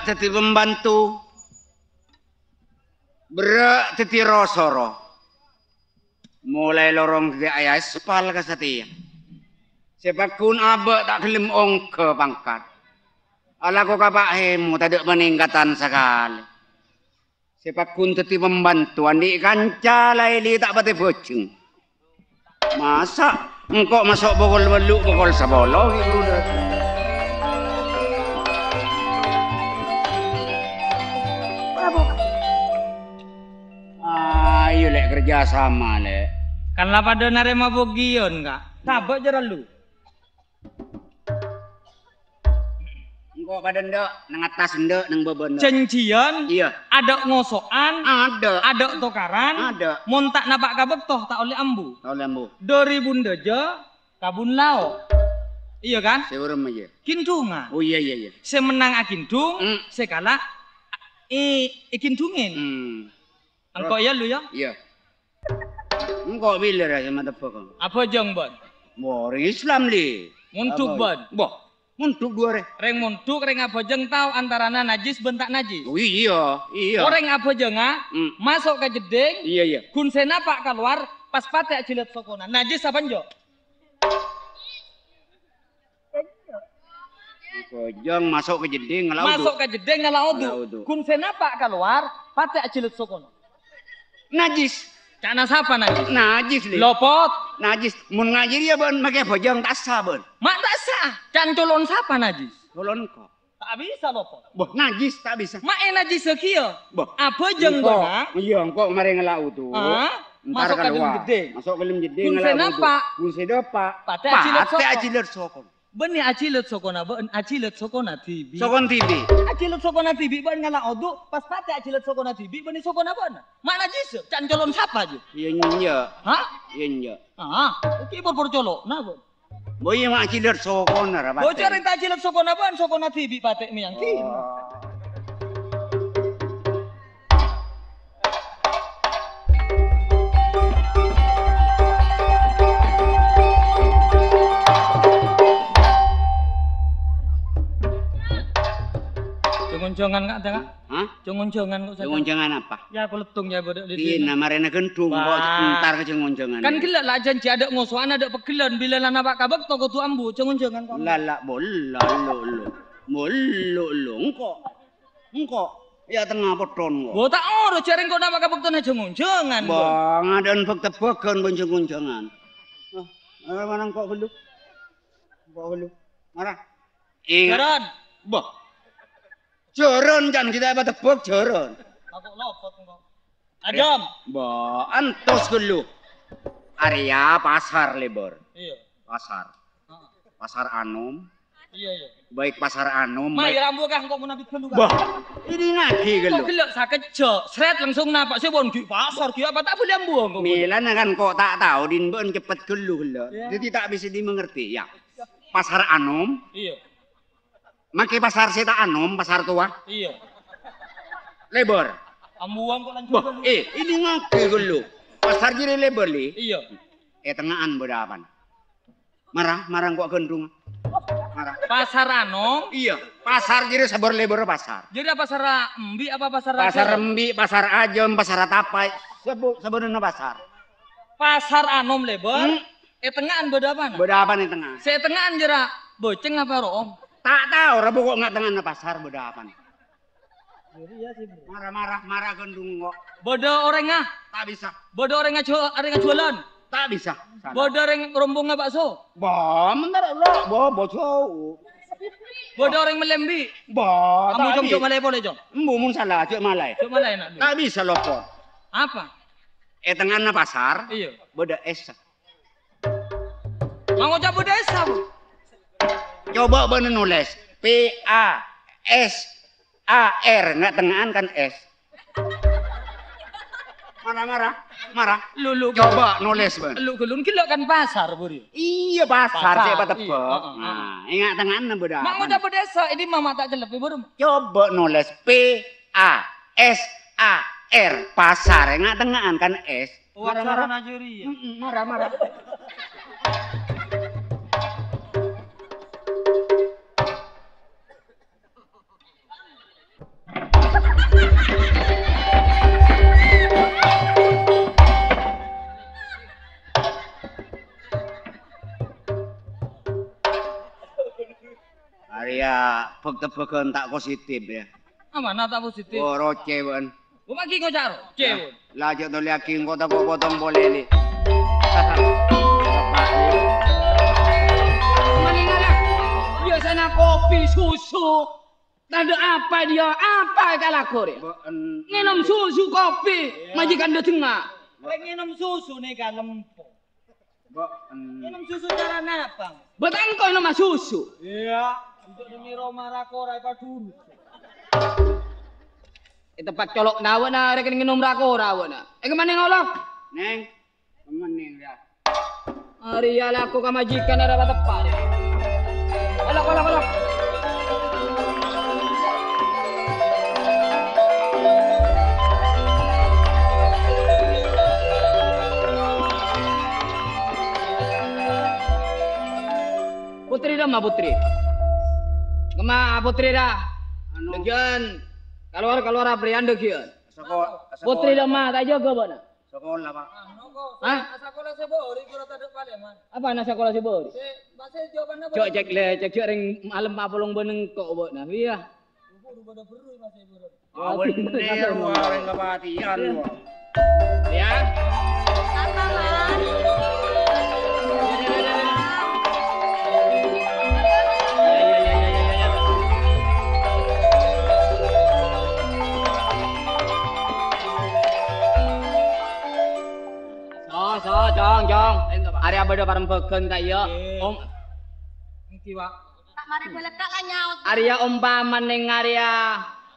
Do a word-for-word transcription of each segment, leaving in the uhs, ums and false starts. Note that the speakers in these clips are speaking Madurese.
dhâddhi pembantu, berrâ' dhâddhi ro-soro. Molaè lorong dhâddhi aèspal ka satèya. Sè pagghun abâ' ta' ghellem ongghâ pangkat. Alako ka Pa' Hemo tadâ' panèngkatan sakalè. Sè pagghun dhâddhi pembantu, andi' kanca laèlè ta' patè bhâjheng. Masa' engko' maso' pokol tello', pokol sapolo ghi' buru dâteng. Ayo, Lè', kerja sama, Lè'. Kan la padâ narèma pogiyon, Ka'. Sabâ' jârâ lu. Engko' padâ endâ', neng attas endâ', neng bâbâ endâ'. Janjiyan? Iyâ. Adâ' ngoso'an? Adâ'. Adâ' tokaran? Adâ'. Mon ta' napa' ka bâkto, ta' ollè ambu. Ta' ollè ambu. Dâri Bun Dâjâ ka Bun Lao'. Iyâ, kan? Sè orèng iyâ. Ghindhungan. Oh, iyâ, iyâ, iyâ. Sè mennang aghindhung, hmm, sè kala è-, èghindhungè. Hmm. Engko' iyâ lu, yâ? Iyâ. Engko' bilâ ra sè matebbhâk. Abhâjâng, bân. Wah, orèng Islam, Lè'. Mondhuk, bân. Wah, mondhuk dhu arè. Rèng mondhuk, rèng abhâjâng tao antarana najis bân ta' najis. Oh, iyâ, iyâ. Orèng abhâjângnga, hmm, maso' ka jeddhing, iyâ, iyâ, ghun sè napa' kalowar, pas patè ajhilât sokona. Najis apa enjâ'? Abhâjâng maso' ka jeddhing ngala' wudu. Maso' ka jeddhing ngala' wudu. Ngala' wudu. Ghun sè napa' kalowar, patè ajhilât sokona. Najis. Ca'na sapa najis? Najis, Lè'. Lopot. Najis. Mon ngajhi rèya bân makè abhâjâng, ta' sah bân. Ma' ta' sah. Can colon sapa najis? Colon engko'. Ta' bisa lopot. Boh, najis ta' bisa. Ma' ènajjissaghi, yâ? Boh. Abhâjâng engko', bân, ha? Iyâ, engko' marè ngala' wudu. Ha? Entar maso' ka kalowar. Jeddhing. Maso' ka dâlem jeddhing ngala' wudu. Ghun sè napa'? Ghun sè napa'? Patè ajhilât sokona. Patè ajhilât sokona. Bânnè ajhilât sokona bâ'na, ajhilât sokona dhibi'. Sokona dhibi'. Ajhilât sokona dhibi' bâ'na ngala' wudu, pas patè ajhilât sokona dhibi' bânnè sokona bâ'na. Ma' najis, can colon sapa, jâ? Iyâ, enjâ'. Hah? Iyâ, enjâ'. Ah, iki por-por colo'na, bâ'na. Bo iyâ ma' ajhilât sokona, ra, patè. Bo jârèng ta' ajhilât sokona bâ'na, sokona dhibi' patè mèyang dhibi'. Oh. Jhâng-onjhângan, Ka', ta, Ka'? Hah? Jhâng-onjhângan kok, Jhâng-onjhângan apa? Yâ, aku lettong, yâ, bâdâ di. Iyâ, na marèna ghândhung, kok entar ka jhâng-onjhângan. Kan ghellâ' la janji adâ' ngoso'an, adâ' pagghellân, bilâ la napa' ka bâkto kodhu ambu, jhâng-onjhângan kok. La, la, bolla, lo, lo. Bolla, lo, engko'. Engko', yâ tengnga potthon, kok. Bo ta' oro, jârèng kok napa' ka bâktona jhâng-onjhângan, kok. Bâ, ngadâ'ân bâk-tebbhâghân bân jhâng-onjhângan. Ah, eh, mana engko' ghâllu? Engko' ghâllu. Mara. Ingat. Jârân. Bâ. Jârân, can kita apa tebbhâk, jârân. Aku lopot engko'. Ajâm. Bâ, antos ghâllu. Arèya pasar lèbâr. Iyâ. Pasar. Heeh. Pasar Anom. Iyâ, iyâ. Baik pasar Anom, ma' baik. Yâ rambu kah engko' mon abit ghâllu, kah? Bâ, èdingngaghi ghâllu. Kok ghellâ' sakejjhâ', srèt langsung napa' sè pon ghi' pasar ghi' apa ta' bâli ambu engko'. Mèlana kan kok ta' tao, din bâ'na ceppet ghâllu ghellâ'. Iyâ. Dhâddhi ta' bisa dimengerti, yâ. Pasar Anom. Iyâ. Make pasar sè ta' anom, pasar towa. Iyâ. Lèbâr. Ambuwâng kok lanjut. Bâ, eh, èdingngaghi ghâllu. Pasar jârèya lèbâr, Lè'. Iyâ. È tengnga'an bâdâ apana? Mara, mara engko' ghândhung. Mara. Pasar anom? Iyâ, pasar jârèya sabâr lèbâr pasar. Jârèya pasar embi' apa pasar ajâm? Pasar embi', pasar ajâm, pasar tapai. Sabâ-, sabârâna pasar. Pasar anom lèbâr? Hmm. È tengnga'an bâdâ apana? Bâdâ apana è tengnga'an? Sè è tengnga'an jârèya bâceng apa ro'om? Ta' tao, ra pokok nga' tengnga'anna pasar bâdâ apana. Mara, mara, mara ghândhung kok. Bâdâ orèngnga? Ta' bisa. Bâdâ orèngnga jhu-, orèngnga jhuwâlân? Ta' bisa. Salah. Bâdâ orèng rompongnga bakso? Bâ, mentara lo, bâ, bâ, jhâu. Bâdâ orèng mellè embi'? Bâ, ta' bisa. Ambu, Cong, jhâ' malaè polè, Cong. Embu, mon sala, jhâ' malaè. Jhâ' malaè, nak. Ta' bisa, lopot. Apa? È tengnga'anna pasar, iyâ, bâdâ ès. Ma' ngoca' bâdâ ès, apa? Coba bâ'na nolès P A S A R, nga' tengnga'an kan ès. Mara, mara, mara. Lu, lu, coba nolès bâ'na. Lu, lu, ghellâ' kan pasar, Bur. Iyâ, pasar, pasar, sè patebbhâk. Iyâ, heeh, heeh. Nah, è nga' tengnga'anna bâdâ apa? Ma' ngoca' bâdâ ès, ini mama ta' celep, Bur. Coba nolès P A S A R, pasar, è nga' tengnga'an kan ès. Oh, mara, mara. Acarana jârèya. Mm-mm, mara, mara. Tebbagan ta' positif, ya. Amana ta' positif? Oh, roce, bân. Kok pagi kok caro? Cewek. Lah, jhâ' tolèyaghi engko' tako' potong polè, Li. Manèngala. Biasana kopi, susu. Tadâ' apa dia? Apa kalako rè? Bâ'en. Ngènom susu, kopi, Iya. majikan dâtengnga. Lè ngènom susu nèka lempo. Bâ'en. Ngènom susu cara napa? Bâtangko ngènom susu. Iya, untuk demi Roma rakora padurus. È tempat colo'na bâ'na, rèken ngènom rakora bâ'na. È kemma nèng olo? Nèng, kemma nèng, ya. Arèya lako ka majikan arapa teppa', rè. Olo, olo, olo. Putri dâ' emma, Putri? Kemma Putri dâ'? Anu. Dâgiyân. Kalowar, kalowar abrèyan dâgiyân. Seko-, Putri sekolah. Dâ' emma, ta' jâgâ bâ'na? Sekolah, Pak. Hah? Sakola sè bâri' kula tadâ' palèman. Apa na sakola sè bâri'? Sè, masè jawabanna Jo', cek lè, cek jhâ' rèng malem apolong bân engko' bâ'na. Iyâ. Buru padâ berru' masè buru. Awen nèro orèng kapatèyan, Pak. Ya. Apa, Mas? So, so, Cong, Cong. Ento, Pak. Arèya bâdâ parembhâghân, ta' iyâ? Ngghi. Om. Ngghi, Pak. Tak marè bâlâkka' la nyaot. Arèya ompama nèng arèya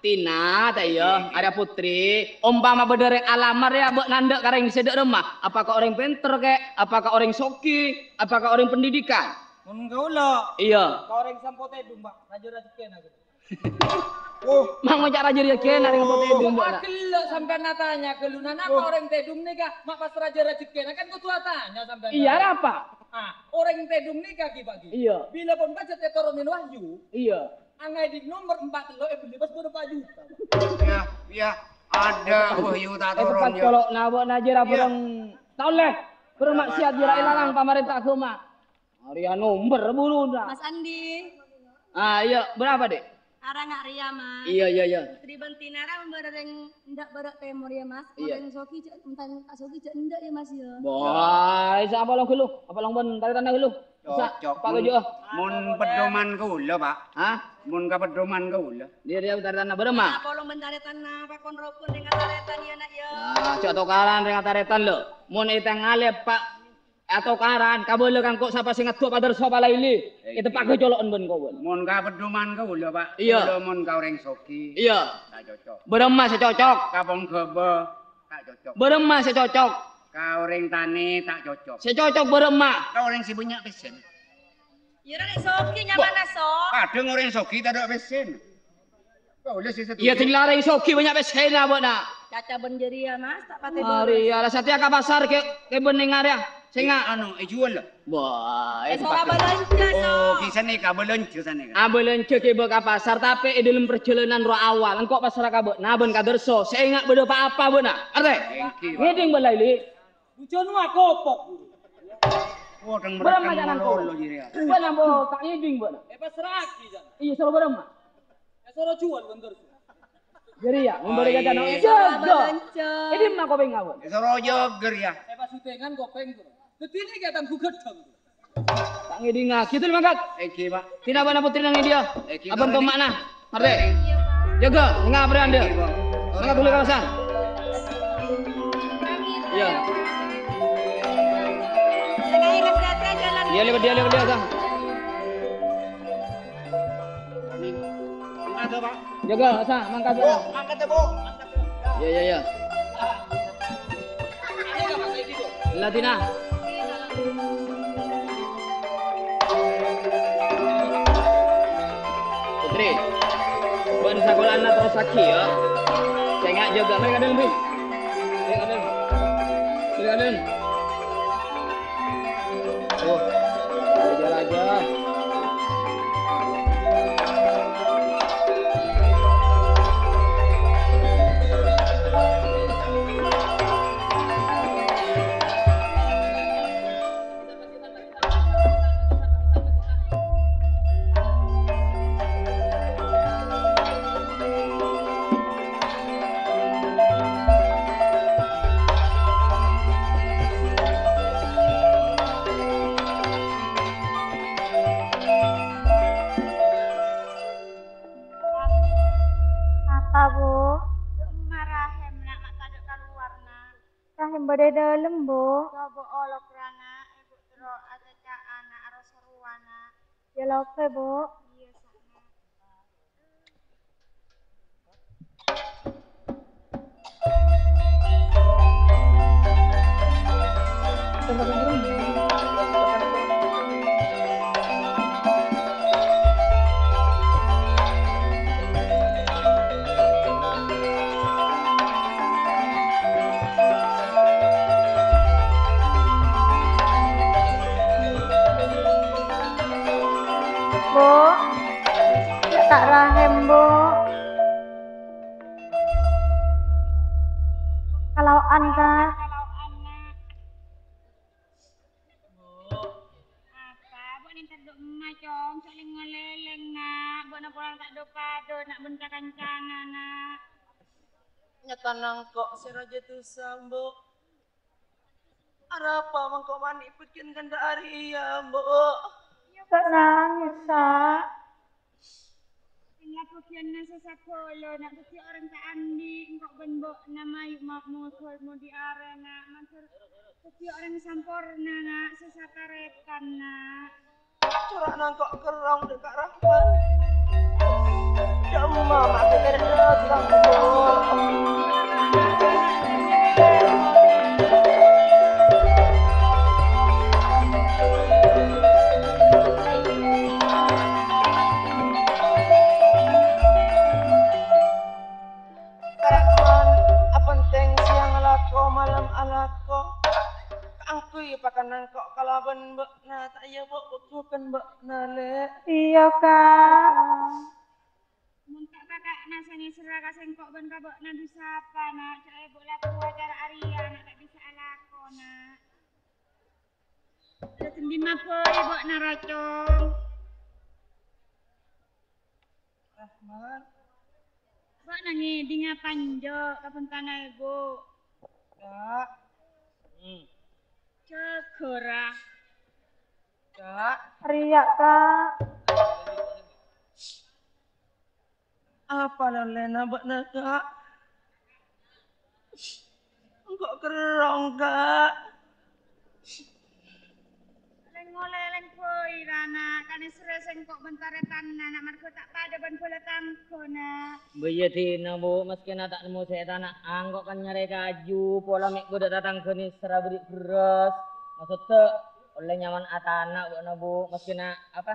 Tina, ta' iyâ? Ngghi, ngghi. Arèya Putri. Ompama bâdâ rèng alamar, ya, bâ' nandhâ' ka rèng sè dâ' remma. Apakah orèng pènter, kè? Apakah orèng soghi? Apakah orèng pendidikan? Mon kaulâ. Iyâ. Ka orèng sampo tèdung, Pak. Rajâ rajhekkèna, gitu. Oh. Mang ngoca' rajâ rajhekkèna rèng sampo tèdung, Pak. Kok aghellâ' sampèyan atanya ghâllu, napa orèng tèdung nèka ma' pas rajâ rajhekkèna? Kan kodhu atanya sampèyan. Iyâ, arapa? Ah, orèng tèdung nèka, ghi, Pak, ghi. Iyâ. Bilâ pon pajhât ètoronin wahyu. Iyâ. Angèdhing nomer empat tello' èbelli pas bârâmpa juta, Pak. Iyâ, iyâ. Adâ wahyu ta' toron, yâ. Colo'na bâ'na jârèya bhâreng taon lè. Bhâreng maksiat jârèya èlarang pamarènta aghâma. Arèya nomer buru, Ndra. Mas Andi. Ah, iyâ, berapa, Dek? Arana rèya, Mas. Iyâ, iyâ, iyâ. Putri bân Tina ra bârâ rèng endâ' bârâ' tèmor, yâ, Mas. Iyâ. Orèng soghi jhâ', entang ta' soghi jâ' endâ', yâ, Mas, yâ. Wah, sapa long ghâllu? Apa long bân tarètanna ghâllu? Cocok. Pak, mon, mon pedoman kaulâ, Pak. Hah? Mon ka pedoman kaulâ. Dia, dia tarètanna bârâmma? Apa long bân tarètanna, pakon rokon dengan tarètan, yâ, Nak, yâ. Nah, jhâ' tokaran dengan tarètan, lo. Mon ètèngalè, Pak. Atokaran, kabâlâ kangko' sapa sè ngadduwâ paderso palaili. Èteppa'aghi colo'en bân kowan. Mon ka pedoman kaulâ, Pak. Iyâ. Kaulâ mon ka orèng soghi. Iyâ. Ta' cocok. Bârâmma sè cocok? Ka pongghâbâ, ta' cocok. Bârâmma sè cocok? Ka orèng tanè, ta' cocok. Sè cocok bârâmma? Ka orèng sè bânnya' pèssèna. Iyâ, rèng soghi nyamana, So? Kadhâng orèng soghi tadâ' pèssèna. Kaulâ sè setuju. Iyâ, dhing la rèng soghi bânnya' pèssèna, bâ'na. Caca bân jârèya, Mas, ta' patè. Arèya, la satèya ka pasar kè, kè bân nèng arèya. Sènga'. Anu, èjhuwâl. Wah, eh, sora bâlânjhâ, So. Oh, ghi sanèka bâlânjhâ sanèka. Ah, bâlânjhâ ghibâ ka pasar, tapè è dâlem parjhâlânan rowa awal, engko' pasrâ ka bâ'na bân ka Darso. Sènga' bâdâ pa-apa bâ'na. Ngartè? Èngghi, Pak. Ngèdhing bân la èli. Bujâna akopok. Wah, dâng bârâmma mereka jhâ' nangko. Lolo jârèya. Bâ'na, bo, ta' ngèdhing bâ'na. Èpasra'aghi, jhâ'. Iyâ, soro bârâmma. Èsoro jhuwâl, bân Darso. Jârèya, mon bâdâ jhâjhân. Jâgâ. È dimma kopèngnga, bân? Èsoro jâgâ, yâ. Èpasutèngan kopèng, bro. Dhâddhi nèka tang gughâddhâng. Ta' ngèdhingngaghi, terro mangkat. Èngghi, Pak. Tina bâ'na Putri nang è dinna? Èngghi, abân Pak. Tomma'na. Ngartè? Jâgâ, ngabârân, dâ. Èngghi, Pak. Mangkat ghulâ ka pasar. Iyâ. Iyâ, lèbât dia, lèbât dia, Kang. Mangkat, Pak. Jâgâ, Sa, mangkat, Bu, Sa. Mangkat, Bu. Mangkat, Bu. Iyâ, iyâ, iyâ. La Tina. Putri. Bân sakola'na terrosaghi, yâ. Sènga' jâgâ. Marè ka dâlem, Bi. Marè ka dâlem. Marè ka dâlem. Oh, raja-raja. Bâdâ è dâlem, Bu'. Coba olok rana, Ibu terro acaca'an, aros serowana. Iyâ, la oke, Bu'. Iyâ, sana. Bu', ya' ta' rahim, Bu'. Kalao'an, Ka'. Bu', apa? Bu' nèntar dhu emma, Cong. Jhâ' lèng-ngalèlèng, Na'. Bu' napa ta' dhu-padhu, Na', bân ca-kancana, Na'. Nyatana engko' sè rajâ dhusa, Bu'. Arapa mangko' mani' bâgiyân kantha arèya, Bu'? Jhâ' nangès, Sa'. Ella bâgiyânna sè sabhâlâ, Na', dhâddhi orèng sè andi' engko' bân bâ'na mayu ma-, modhâl modi arèna, mandhâr dhâddhi orèng samporna, Na', sè satarètan, Na'. Cora'na engko' kerrong dâ' Ka' Rahman. Yâ, emma, ma' kèkèrè dâteng, Bu'. Ka' Rahman, apenteng sèyang alako, malem alako. Kaangghuy pakanna engko' kalabân bâ'na, ta' iyâ, Bu', bâghu kan bâ'na, Lè'? Iyâ, Ka'. Mon ta' kaka'na sè nèserra ka sèngko' bân ka bâ'na, dhu sapa, Na'? Jhâ' èbu lako acara arèya, Na', ta' bisa alako, Na'. Dhâddhi dimma bhâi bâ'na, Racong? Rahman. Bâ'na ngèdhingngâ apa enjâ' kabhântana, Bu'? Ka'. Hmm. Jâgâ, ra. Ka'. Rèya, Ka'. Apa la ollèna bâ'na, Ka'? Engko' kerrong, Ka'. Lèng-ngolèng bhâi, ra, Na'. Kanèserra sèngko' bân tarètanna, Na', marghâ ta' padâ bân bhâlâ tanggâna. Bâ iyâ dinah, Bu', maskèna ta' nemmo sè ètana'an, engko' kan nyarè kaju, pola mè' bâdâ tatangghâ nèserra bâri' bherrâs. Maksodda, ollè nyaman atana' bâ'na, Bu', maskèna, apa,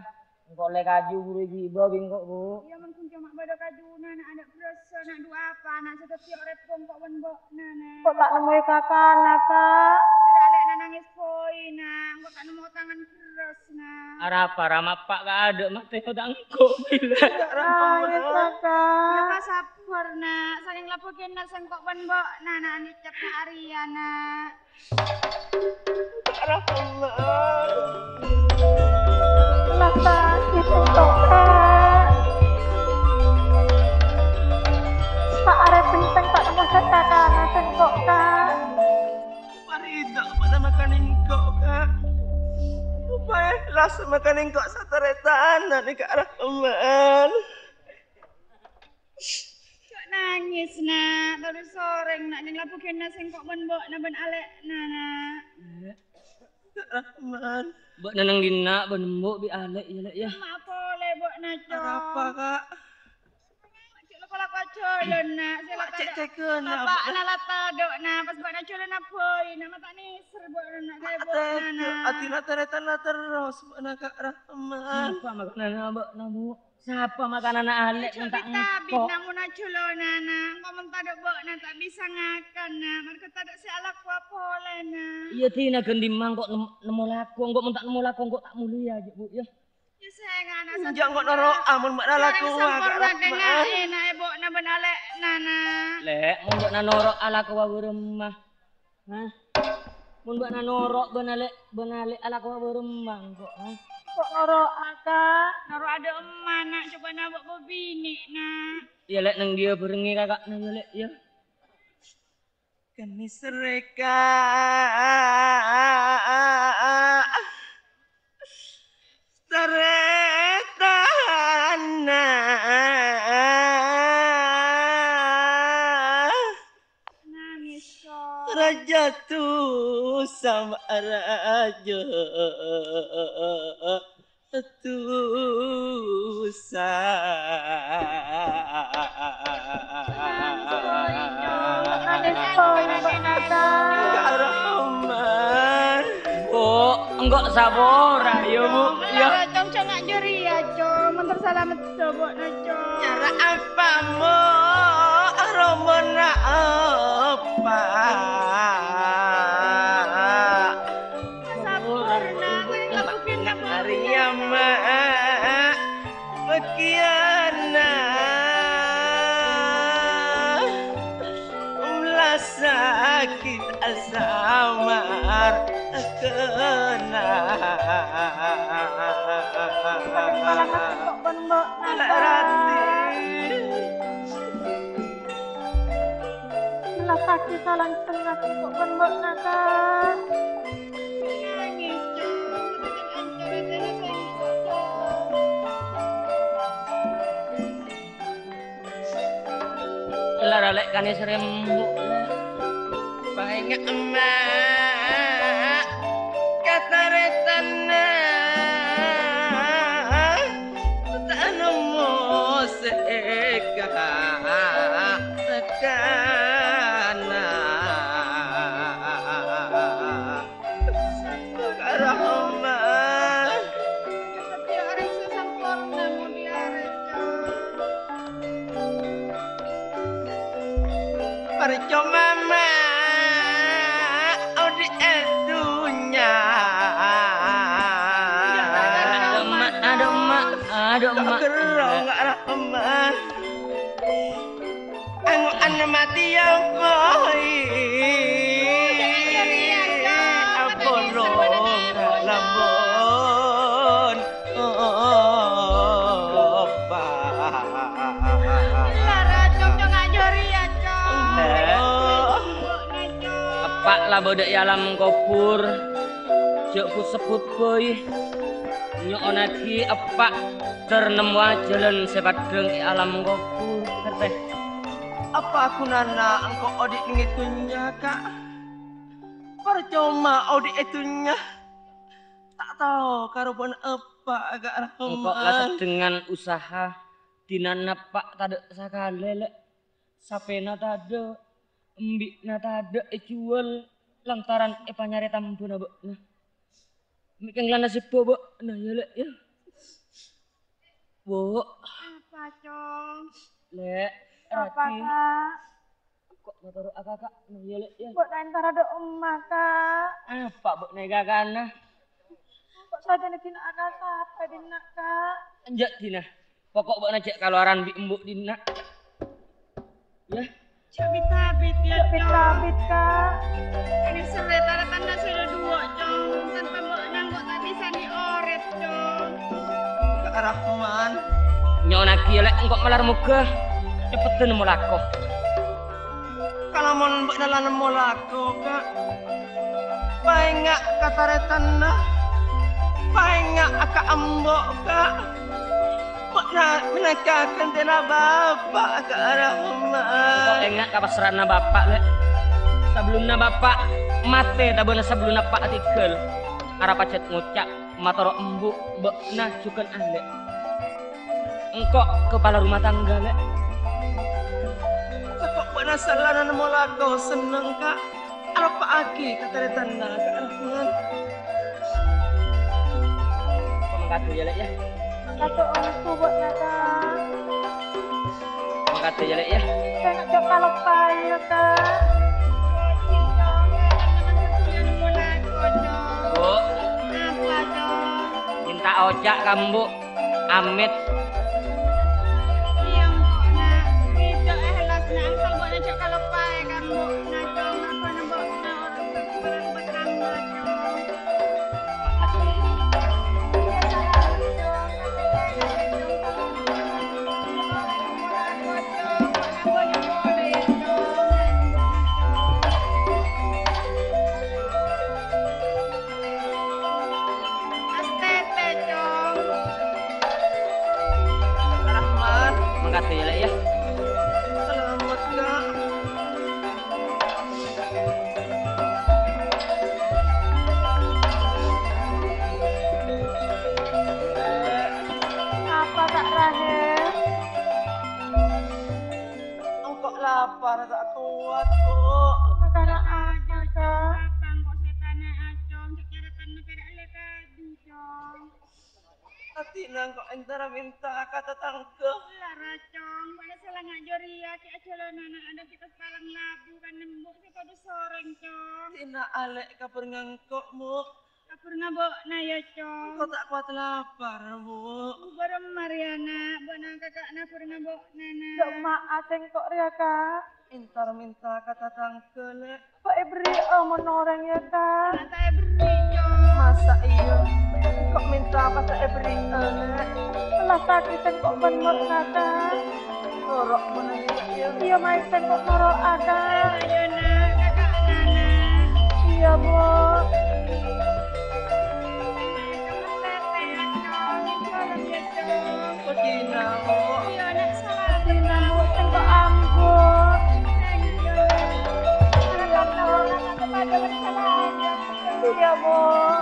engko' ollè kaju buru èghibâ bi' engko', Bu'. Iyâ, mon ghun coma bâdâ kajuna, Na', adâ' bherrâssa, Na', dhu apa, Na', sè dhâddhi orèng engko' bân bâ'na, Na'. Engko' ta' nemmoè kakana, Ka'. Sèra alè'na nangès bhâi, Na', engko' ta' nemmo tangan bherrâs, Na'. Arapa, ra, mappa' ka adâ' matè otak engko', bilâ. Nangès, Ka'. Iyâ, Ka', sabbhâr, Na'. Sakèng la bâgiyânna sèngko' bân bâ'na, Na', andi' cèpna arèya, Na'. Rahman. Lasta sèngko', Ka'. Saarè bhenteng ta' nemmo sè kakana sèngko', Ka'. Parida pada makan engko', Ka'. Upaya las makan engko' satarètan, nani Ka' Rahman. Jhâ' nangès, Na'. Terros orèng, Na', nèng la bâgiyânna sèngko' bân bâ'na bân alè'na, Na'. Rahman. Bâ'na neng dinna' bân embu' bi' alè', yâ, Lè', yâ. Ma' polè bâ'na, Cong. Arapa, Ka'? Jhâ' lako-lako ajhâlân, Na'. Sè la tadâ'. Bapa'na la tadâ', Na'. Pas bâ'na ajhâlâna bhâi, Na', ma' ta' nèser bâ'na, Na', ka bâ'na, Na'. Ati la tarètan la terros bâ'na, Ka' Rahman. Sapa makanana bâ'na, Bu'? Sapa makanana alè' mon ta' engko'? Tabi'-tabi', Na', mon ajhâlâna, Na', engko' mon tadâ' bâ'na ta' bisa ngakan, Na', marghâ tadâ' sè alakowa polè, Na'. Iyâ, dinah ghân dimma engko' nem-, nemmo lako, engko' mon ta' nemmo lako, engko' ta' molèya, jhâ', Bu', yâ. Yâ, sènga', Na', enjâ' engko' noro'a mon bâ'na lakowa, Ka' Rahman. Enjâ' engko' noro'a, Na', mon bâ'na lakowa bârâmma. Hah? Mon bâ'na noro' bân alè', bân alè' alakowa bârâmma engko', ha? Kok noro'a, Ka'? Noro' adâ' emma, Na', cobâna bâ' bâbinè', Na'. Iyâ, Lè', neng dhiyâ bhârengngè kaka'na, yâ, Lè', yâ. Kènè' sèrèka tarètanna. Nangès, Cong. Rajâ Tusa, Rajâ Tusa. Ka'romman. Oh, engko' sapora, ya, Bu'? Ya. Cong, cong, jârèya, Cong. Montor salamet, Cong, Bu', na, Cong. Cara apa, Mo'? Romana apa? Sampurna, Arya, Ma'. Bagianna la sakit asamar kena. Rati. Melasaki salang setengah kok kon mbok nata. Nangis, Cong. Ancor atena sengko', Cong. Lara lek kane serembok, lek. Paenga' emma' kataretanna. Ta' nemmo se eka tekana. Karahoma. Setiap hari sesamporna mulia reca. Parcoma, Ma', odi' è dunnya. Aduh, Ma', aduh, Ma', aduh, Ma'. Kok gerrong, Rahman? Ango'an matèya, boy. Apolong lamun opa. Lara, Cong, Cong, aja ria, Cong. Eppa' la bâdâ è alam kobhur, jhâ' bu-sebbhut bhâi. Nyo'onnaghi eppa' ter nemmowa jhâlân sè paddhâng è alam kobhur, ngartè? Apa ghunana engko' odi' neng è dhunnya, Ka'? Parcoma odi' è dhunnya, ta' tao karobâna eppa', Ka' Rahman. Engko' la seddengan usaha, dinana eppa' tadâ' sakalè, Lè'. Sapèna tadâ', embi'na tadâ' èjhuwâl lantaran èpanyarè tambhuna bâ'na. Mè' kèng la nasibba bâ'na, yâ, Lè', yâ. Bu'. Apa, Cong? Lè', apa, Rati. Ka'? Kok matoro' akaka', no, yâ, Lè', yâ. Bâ'na entara dâ' emma, Ka'. Apa bâ'na è kakana? Kok sadhâjâna dinna' akasapa dinna', Ka'? Enjâ' dinna'. Pokok bâ'na jhâ' kalowaran bi' embu' dinna'. Yâ. Jhâ' bit-abit, yâ, Cong. Jhâ' bit-abit, Ka'. Ini serrè tara-tanna sè la duwâ', Cong. Tanpa bâ'na engko' ta' bisa ni orèp, Cong. Ka' Rahman. Nyo'onnaghi, yâ, Lè', engko' malar moghâ ceppeddhân nemmo lako. Kalamon bâ'na la nemmo lako, Ka'. Paènga' ka tarètanna. Paènga' ka embu', Ka'. Bâ'na mènangka ghântèna bapa', Ka' Rahman. Engko' enga' ka passra'anna bapa', Lè'. Sabellunna bapa' matè, tabâna sabellunna eppa' atèghâl, ara pajhât ngoca', matoro' embu', bâ'na jhughân alè'. Engko' kapala rumah tangga, Lè'. Sèngko' bâ'na salana nemmo lako senneng, Ka'. Aloppa'aghi ka tarètanna, Ka' Rahman. Mangkadhu, yâ, Lè', yâ. Mangkadhu, engko' bâ'na, Ka'. Mangkadhu, yâ, Lè', yâ. Sèngko' jhâ' kaloppaè, yâ, Ka'. Bu'. Apa, Cong? Minta oca' ka embu'. Amit. Iyâ, Mbok, Na'. Sèdhâ èhlas, Na'. Angsal Mbok, Na', jhâ' kaloppaè ka Mbok, Na', Cong. Apa, Na', Mbok, Na', orèng sè peran buat Rama, Cong. Astètè, Cong. Rahmat. Mangkadhu, yâ, Lè', yâ. Salamet, Ka'. Para ta' kowat, Bu'. Kakara aja, Kak. Apa engko' sètanna acong, cak caratanna pèra' lè kaju, Cong. Adina engko' entara mènta ka tatangghâ. Lara, Cong, pada sala ngajhâr iyâ, cè' ajhâlânana adâ' cè' pas palang labu kan nembus sè padâ sorèng, Cong. Dina alè' kabhâr ngangko', Bu'. Kabhâr ngabâ'na, yâ, Cong. Engko' ta' kowat lapar, Bu'. Bârâmma rèya, Na'? Bâ'na kaka'na bârâmma bâ'na, Na'? Coma sèngko' rèya, Kak. Entar mènta ka tatangghâ, Lè'. Pas èberri'â mon orèng, yâ, Kak. Ta' èberri', Cong. Masa iyâ? Engko' mènta pas ta' èberri'â, Lè'? Kellas sakè' sèngko' bân morna, Kak. Noro' mon iyâ, Kak, yâ. Iyâ, maèn sèngko' noro', Kak. Ayo, Na', kaka'na, Na'. Iyâ, Bu'. Kodina, Bu'. Iyâ, Na', sala. Kodina, Bu', sèngko' ambu. Iyâ, Bu'.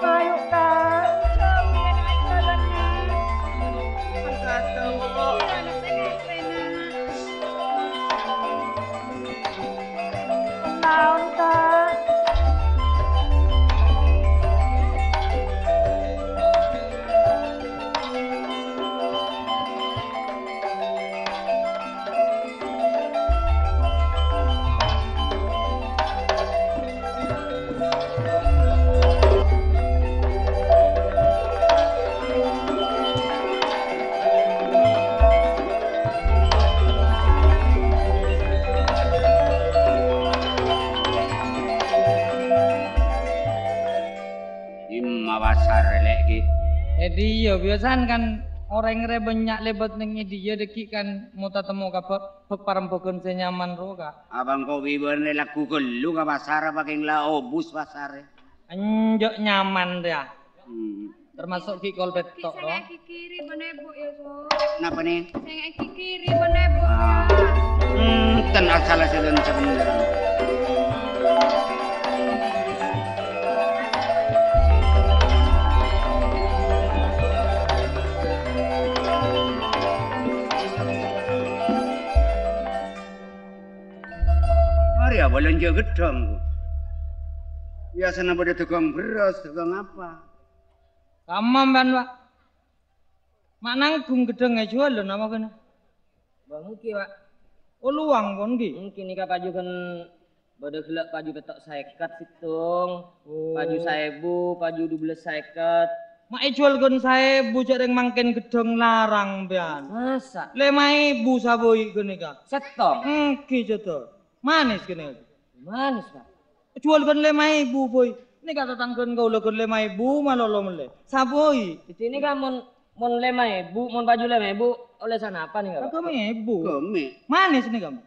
Ayo, Kak. Mangkat, Bu'. Iyâ, Na', sèngko' Taon, Kak. Dimma pasar, Lè', ghi? È dhiyâ, biyasana kan orèng rè bânnya' lèbât neng è dhiyâ, dâgghi' kan mo-tatemmo ka bâ-, bâk-, parembâghân sè nyaman rowa, Kak. Apa engko' bi' bâ'na lagghu ghâllu ka pasar, apa kèng la obus pasarra? Enjâ' nyaman rèya. Hmm. Termasuk ghi' kol pètto', rowa. Sè èkikiri bân èbhu, yâ, Cong. Napa, nè? Sè èkikiri bân èbhu, yâ. Enten asal-asalan sabendherra. Arèya bâlânjhâ ghedhâng, Bu'. Biyasana bâdâ dâgâng bherrâs, dâgâng apa? Kamma sampèyan, Pak? Ma' nangghung ghedhâng èjhuwâl, lho, napa ghânna? Bâ, èngghi, Pak. Oh, lowang pon, èngghi? Èngghi, nèka paju ghân bâdâ ghellâ' paju pètto' sèket sèttong, Oh. paju saèbu, paju dubellâs sèket. Ma' èjhuwâl ghân saèbu, jhâ' rèng mangkèn ghedhâng larang, sampèyan. Masa? Lèma èbu sabâi ghânèka. Sèttong? Èngghi, jhâ' to. Manès ghânèka. Manès, Pak. Jhuwâl ghân lèma èbu, bâi. Nèka tatangghâna kaulâ ghân lèma èbu malolo mellè. Sabâi. Dhâddhi nèka mon, mon lèma èbu, mon paju lèma èbu, ollè sanapa nèka, Pak? Ghâmè èbu. Ghâmè. Manès nèka, Pak.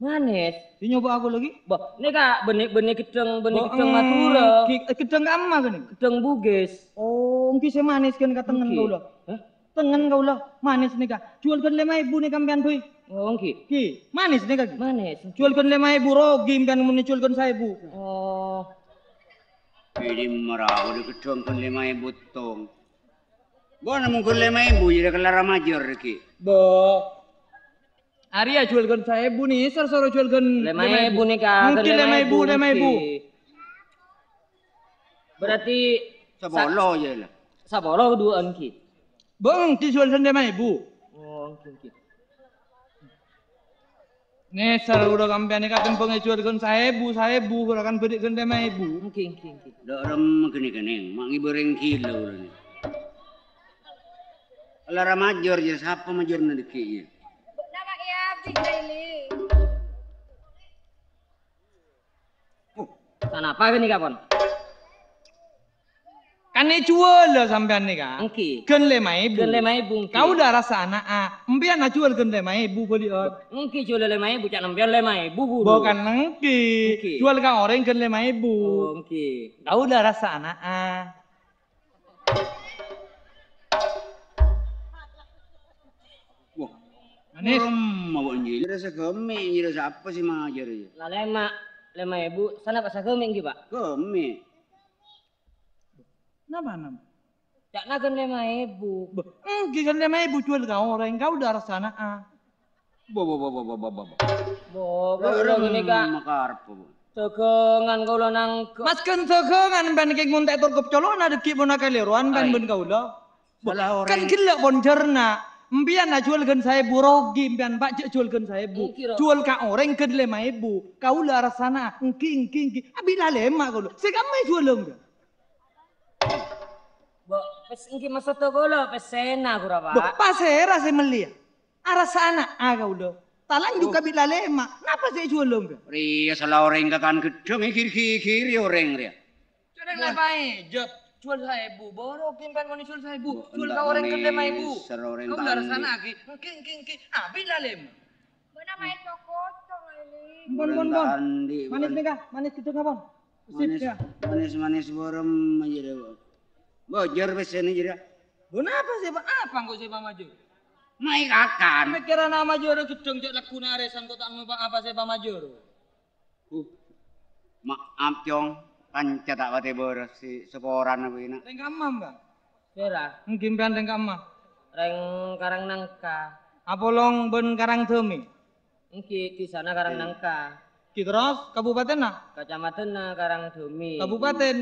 Manès. Sè nyoba aku lagi. Bâh, nèka bânnè, bânnè ghedhâng, bânnè Bâh, ghedhâng Madhurâ. Ghi-, eh, ghedhâng kamma ghânèka? Ghedhâng Bugis. Oh, èngghi sè manès ghânèka tengngen Èngghi. kaulâ. Hah? Tengngen kaulâ, manès nèka. Jhuwâl ghân lèma èbu nèka sampèyan, bâi. Oh, èngghi. Ghi, manès nèka, ghi. Manès. Jhuwâl ghân lèma èbu, rogi sampèyan mon jhuwâl ghân saèbu. Oh. Ini mara udah gedhong ghân lèma èbu tong. Bâ'na mon ghân lèma èbu, jârèya kellara majâr, ghi. Bâh. Arèya jhuwâl ghân saèbu, nèser soro jhuwâl ghân Lèma èbu nèka, ghân Mungkin lèma èbu, lèma èbu. Berarti Sapolo, sa-, jâ, la. Sapolo duwâ'ân, ghi. Bâ'na èngghi jhuwâl ghân lèma èbu. Oh, èngghi, èngghi. Nèser ora sampèyan nèka tembhâng èjhuwâl ghân saèbu, saèbu, ora kan bâdâ ghân lèma èbu. Èngghi, èngghi, èngghi. Dâ' remma ghânèka, Nèng, ma' ngibâ rèng ghilâ ulâ, Nèng. Lara majâr, jâ, sapa majârna dhâggi', yâ? Bâ'na, Pak, yâ, abdhi Jaili. Oh, sanapa ghânèka, pon? Kan èjhuwâl sampèyan nèka. Èngghi. Ghân lèma èbu. Ghân lèma èbu, èngghi. Kaulâ arassa ana'a. Sampèyan ajhuwâl ghân lèma èbu bâli'ân. Èngghi, jhuwâl lèma èbu, ca'na sampèyan lèma èbu, Bu. Bâ kan èngghi. Èngghi. Jhuwâl ka orèng ghân lèma èbu. Oh, èngghi. Kaulâ arassa ana'a. Wah. Manès. Remma, Bu, èngghi. Jârèya saghâmè', jârèya sapa sè majâr, yâ? La lèma, lèma èbu, sanapa saghâmè' èngghi, Pak? Ghâmè'. Napa, napa? Ca'na ghân lèma èbu. Bâh, èngghi ghân lèma èbu jhuwâl ka orèng, kaulâ arassa ana'a. Bo, bo, bo, bo, bo, bo, bo, bo. Bo, kaulâ ghânèka. Makarep, bo. Dagangan kaulâ nangka. Mas, ghân dagangan, sampèyan kèng mon ta' ètorkep colo'na dhâggi' pon akalèrowan, sampèyan bân kaulâ. Bo, kan ghellâ' pon jhârna. Sampèyan ajhuwâl ghân saèbu rogi, sampèyan, Pak, jhâ' jhuwâl ghân saèbu. Èngghi, Ro. Jhuwâl ka orèng ghân lèma èbu. Kaulâ arassana, èngghi, èngghi, èngghi. Abit la lèma kaulâ. Sè ka'emma èjhuwâl, engghi. Bo, pes-, èngghi maksodda kaulâ pèssèna, ghuru, Pak. Bo, pasèra sè mellèya? Arassana, a, kaulâ. Talanjhuk abit la lèma. Napa sè èjhuwâl, engghi? Rèya sala orèng kakan ghedhâng, èghir-ghigiri orèng rèya. Jhâ' rèng la paè, jhâ' jhuwâl saèbu. Bârâ sampèyan mon jhuwâl saèbu. Bo, jhuwâl ka orèng ghân lèma èbu. Kaulâ arassana, èngghi, èngghi, èngghi. Abit la lèma. Bâ'na maèn cokocok, Lili. Pon, pon, pon. Manis nèka, manis ghedhâng, pon. Sip, manis, ya. Manis-manis borem aja deh, Bang. Bojor pèssèna jârèya. Bo, napa sè, Pak? Apa engko' sè pamajâr? Maèn kakan. Pèkkèran amajâr ghedhâng jhâ' lagghuna arèsan kok ta' ngopa apa sè pamajâr. Uh, maaf, Cong. Kanca ta' patè bârâs sè saporana bâ'na. Rèng kamma, Bang? Sèra? Èngghi sampèyan rèng kamma? Rèng Karang Nangka. Apolong bân Karang Dhâmi? Èngghi, dhisana Karang Nangka. Èngghi, terros kabupatenna? Kacamatanna Karang Dhâmi. Kabupaten?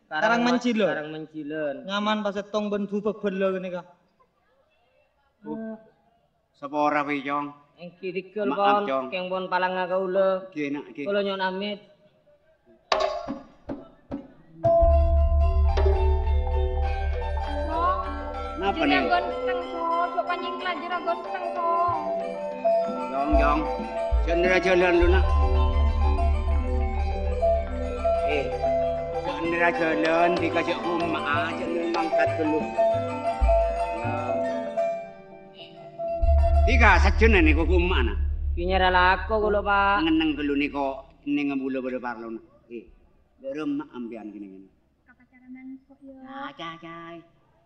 Karang Karang Ma-, Manjilân. Karang Manjilân. Nyaman pasèttong bân Subagala ghânèka. Uh. Sapora, Wi, Cong. Èngghi, dhigghâl, maaf, pon, Cong. Kèng pon palanga kaulâ. Èngghi, èngghi. Kaulâ nyo'on amit. So, napa, jârèya Nèng? Ghânteng, So. Jhâ' panyèngla, jârèya ghânteng, So. Cong, Cong. Jhâ' nèra jhâlân lu, Na'. Eh, jhâ' nèra jhâlân, dhika jhâ' koma, jhâ' nèra mangkat ghâllu. Ya. Dhika sajjhâna nèko koma, Na'. Kènyara lako kaulâ, Pak. Ngenneng ghâllu nèko, nèng bulâ bâdâ parlona. Eh, dâ' remma sampèyan kènè-kènè. Kapacaran engko', ya. Ca, ca, ca.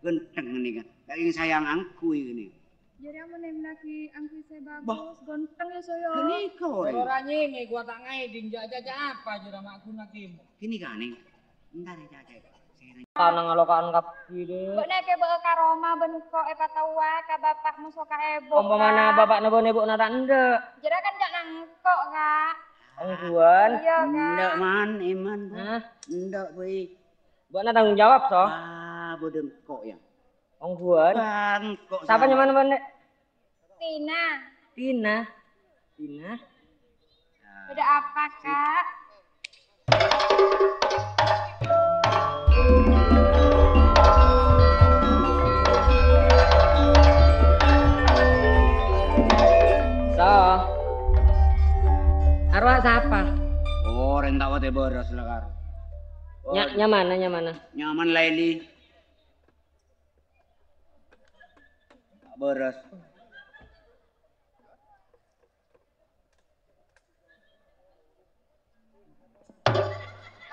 Ghânteng nèka. Saking sayang angghuy kènè. Jârèya mon èmlagi angghuy sè bagus, ghânteng, ya, So, ya. Ghânèka, orèng. Ora nyèngè, gua ta' ngaèding, ja', ja', ja', apa jârèya ma' ghuna kèmo. Ghânèka, Nèng. Entar, ya, ca, ca. Tanang alokan kabbhi, Dek. Bâ'na èkèbâ'â ka roma bân engko' èpataowa ka bapa'na soka èbhu. Ompamana bapa'na bân èbhuna ta' endâ'. Jârèya kan ja' nangko', Ka'. Ongguwân? Iyâ, Ka'. Endâ', Man, Iman, Bu. Hah? Endâ', Bu. Bâ'na tanggung jawab, so? Ah, bâdâ engko', ya. Ongguwân? Bâ, engko'. Sapa nyamana, Bân, Dek? Tina. Tina? Tina? Ada apa, Kak? So. Arwah sapa? Oh, rèng ta' patè bârâs, Lekar. Nya-, nyamana, nyamana? Nyaman, Laili. Bârâs.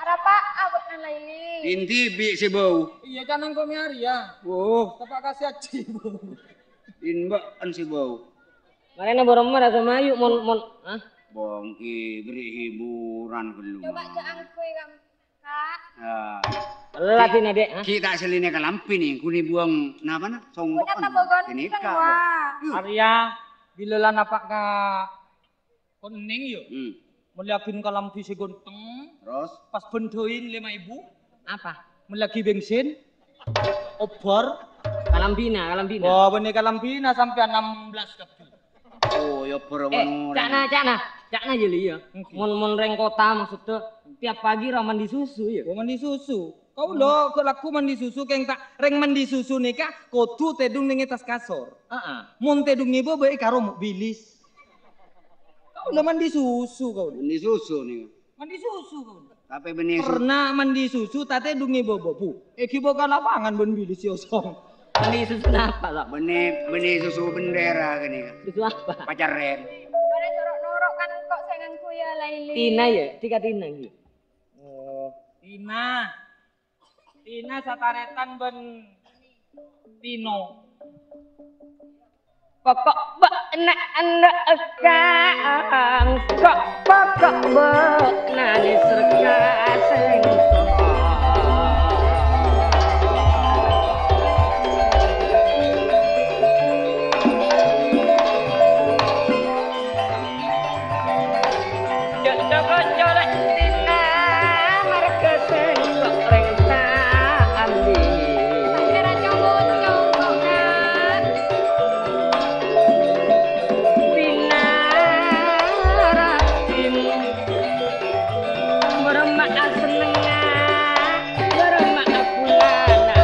Arapa abâ'na Laili? Indi bi' sè bâu. Iyâ, canang kok mèyar, ya. Oh. Tepa' kasih aji, Bu. Inbâ'an sè bâu. Marèna bârâmma rasa mayu, mon, mon, hah? Bângki, beri hiburan ghâllu. Coba jâ' angghuy, Kak. Ah. Ella, Dina, Dek, ha? Ki' ta' sèlèna kalambhi, nè, ghun è buwâng napa, na? Songko'an. Ghun è tambâ ghânteng, ghânèka, wa. Arèya, bilâ la napa' ka kennèng, yâ? Hmm. Mellèyaghin kalambhi sè ghânteng. Terros? Pas bhendhâi lèma èbu. Apa? Mellèyaghi bensin. Obhâr. Kalambhina, kalambhina. Wah, bânnè kalambhina sampèyan enam belas kabbhi. Oh, ya, bârâmma. Eh, ca'na, ca'na, ca'na, yâ, Li, yâ. Oke. Mon, mon rèng kottha, maksudda, tiap pagi ra mandi susu, yâ? Oh, mandi susu. Kaulâ, hmm, ghi' lagghu mandi susu, kèng ta', rèng mandi susu nèka kodhu tèdung nèng è attas kasor. Heeh. Mon tèdung è bâbâ, karo mobilis. Kaulâ mandi susu, kaulâ. Mandi susu, nèka. Mandi susu, kaulâ. Tapè bânnè su- Pernah mandi susu, ta' tèdung è bâbâ, Bu. Èghibâ ka lapangan bân bilis è osong. Mandi susu napa, Kak? Bânnè, bânnè susu bendera kènè. Susu apa? Pacarèn. Bânnè noro'-noro' kan engko' sè ngangghuy, yâ, Laili. Tina, yâ? Dhika Tina, yâ? Oh. Tina. Tina satarètan bân Tino. Pokok bâ'na endâ' èkang, kok pokok bâ'na nèser ka sèngko'. Cocok-cocok dina marga sengko' reng ta' ambil. Kira cowok-cowok, Kak. Dina rabbin, merema asenenga, merema abulana.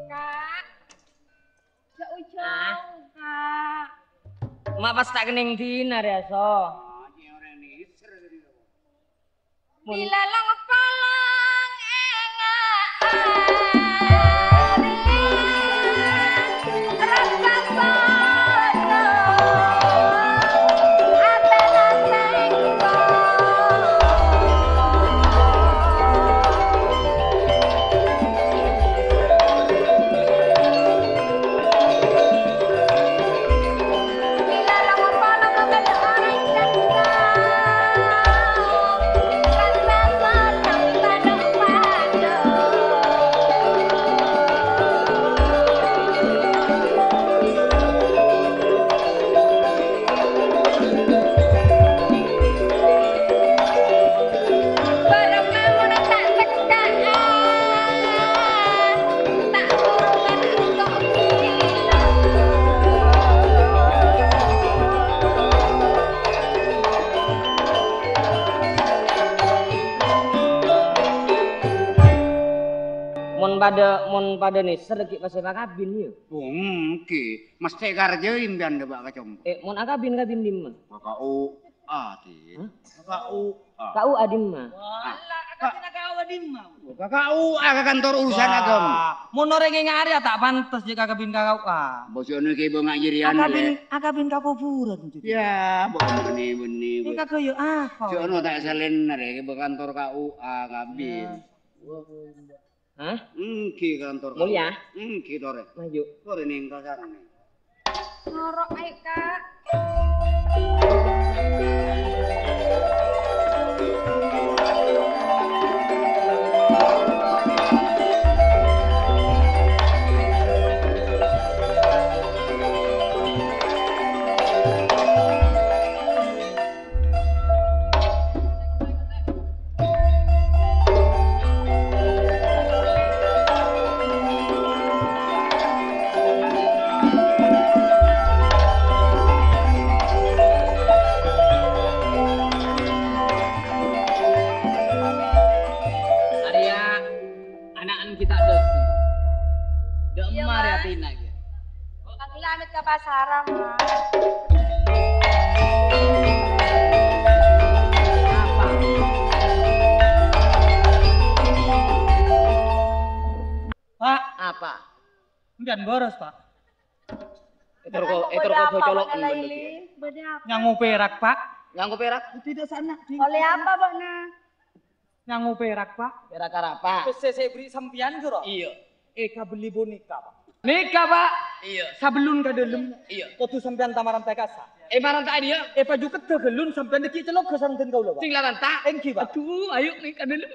Kak, jhâ' ujung, Kak. Ma' pas ta' kennèng dina, rèya, so. Mon- Dilalang palang enga' rasa sono, atena sengko'. Mon padâ, mon padâ nèser ghi' pas èpakabin, yâ? Oh, èngghi. Mesthè karjâ èmbiyân dâ' bâ' ka compo. Eh, mon akabin, kabin dimma? Ka U A, Dit. Hah? Ka U A. Ka U A dimma? Wala, akabin ka U A dimma? Ka U A, ka kantor urusan agama. Mon orèng ènga' arèya ta' pantes jhâ' kakabin ka U A. Bojhuna kè bânga' jârèya, akabin, Lè'. Akabin ka kobhurân, Dit. Yâ, bânnè, bânnè, bânnè. Eh, kagaya apa? Jhâ' ono ta' salèna rè, kè bâ' kantor ka U A, kabin. Yâ. Hah? Èngghi kantor. Mulya? Èngghi, torè. Maju. Torè nèng ka sarana. Noro', ayo, Kak. Arèya ana'en kita dâ'. Dâ' emma rè atèna kè. Kaulâ amèt ka pasara, Ma. Pa'. Apa? Sampèyan boros, Pa'. Ètoro ko-, ètoro ko bocolo'en. Nyangko pèrak, Pa'. Nyangko pèrak? Tidak sana. Oleh apa, Bokna? Nyangko pèrak, Pa'. Pèrak arapa? Pèssè sè èberri' sampèyan, Juro? Iyâ. Èkabelli boneka, Pa'. Boneka, Pa'? Iyâ. Sabellun ka dâlem, iyâ, kodhu sampèyan ta' maranta ka kassa'. Eh, maranta ka dâ' iyâ? Eh, paju keddhâ ghâllun sampèyan dâgghi' cèlogghâ sareng dân kaulâ, Pa'. Sing la ranta? Èngghi, Pa'. Aduh, ayo, nih, ka dâlem.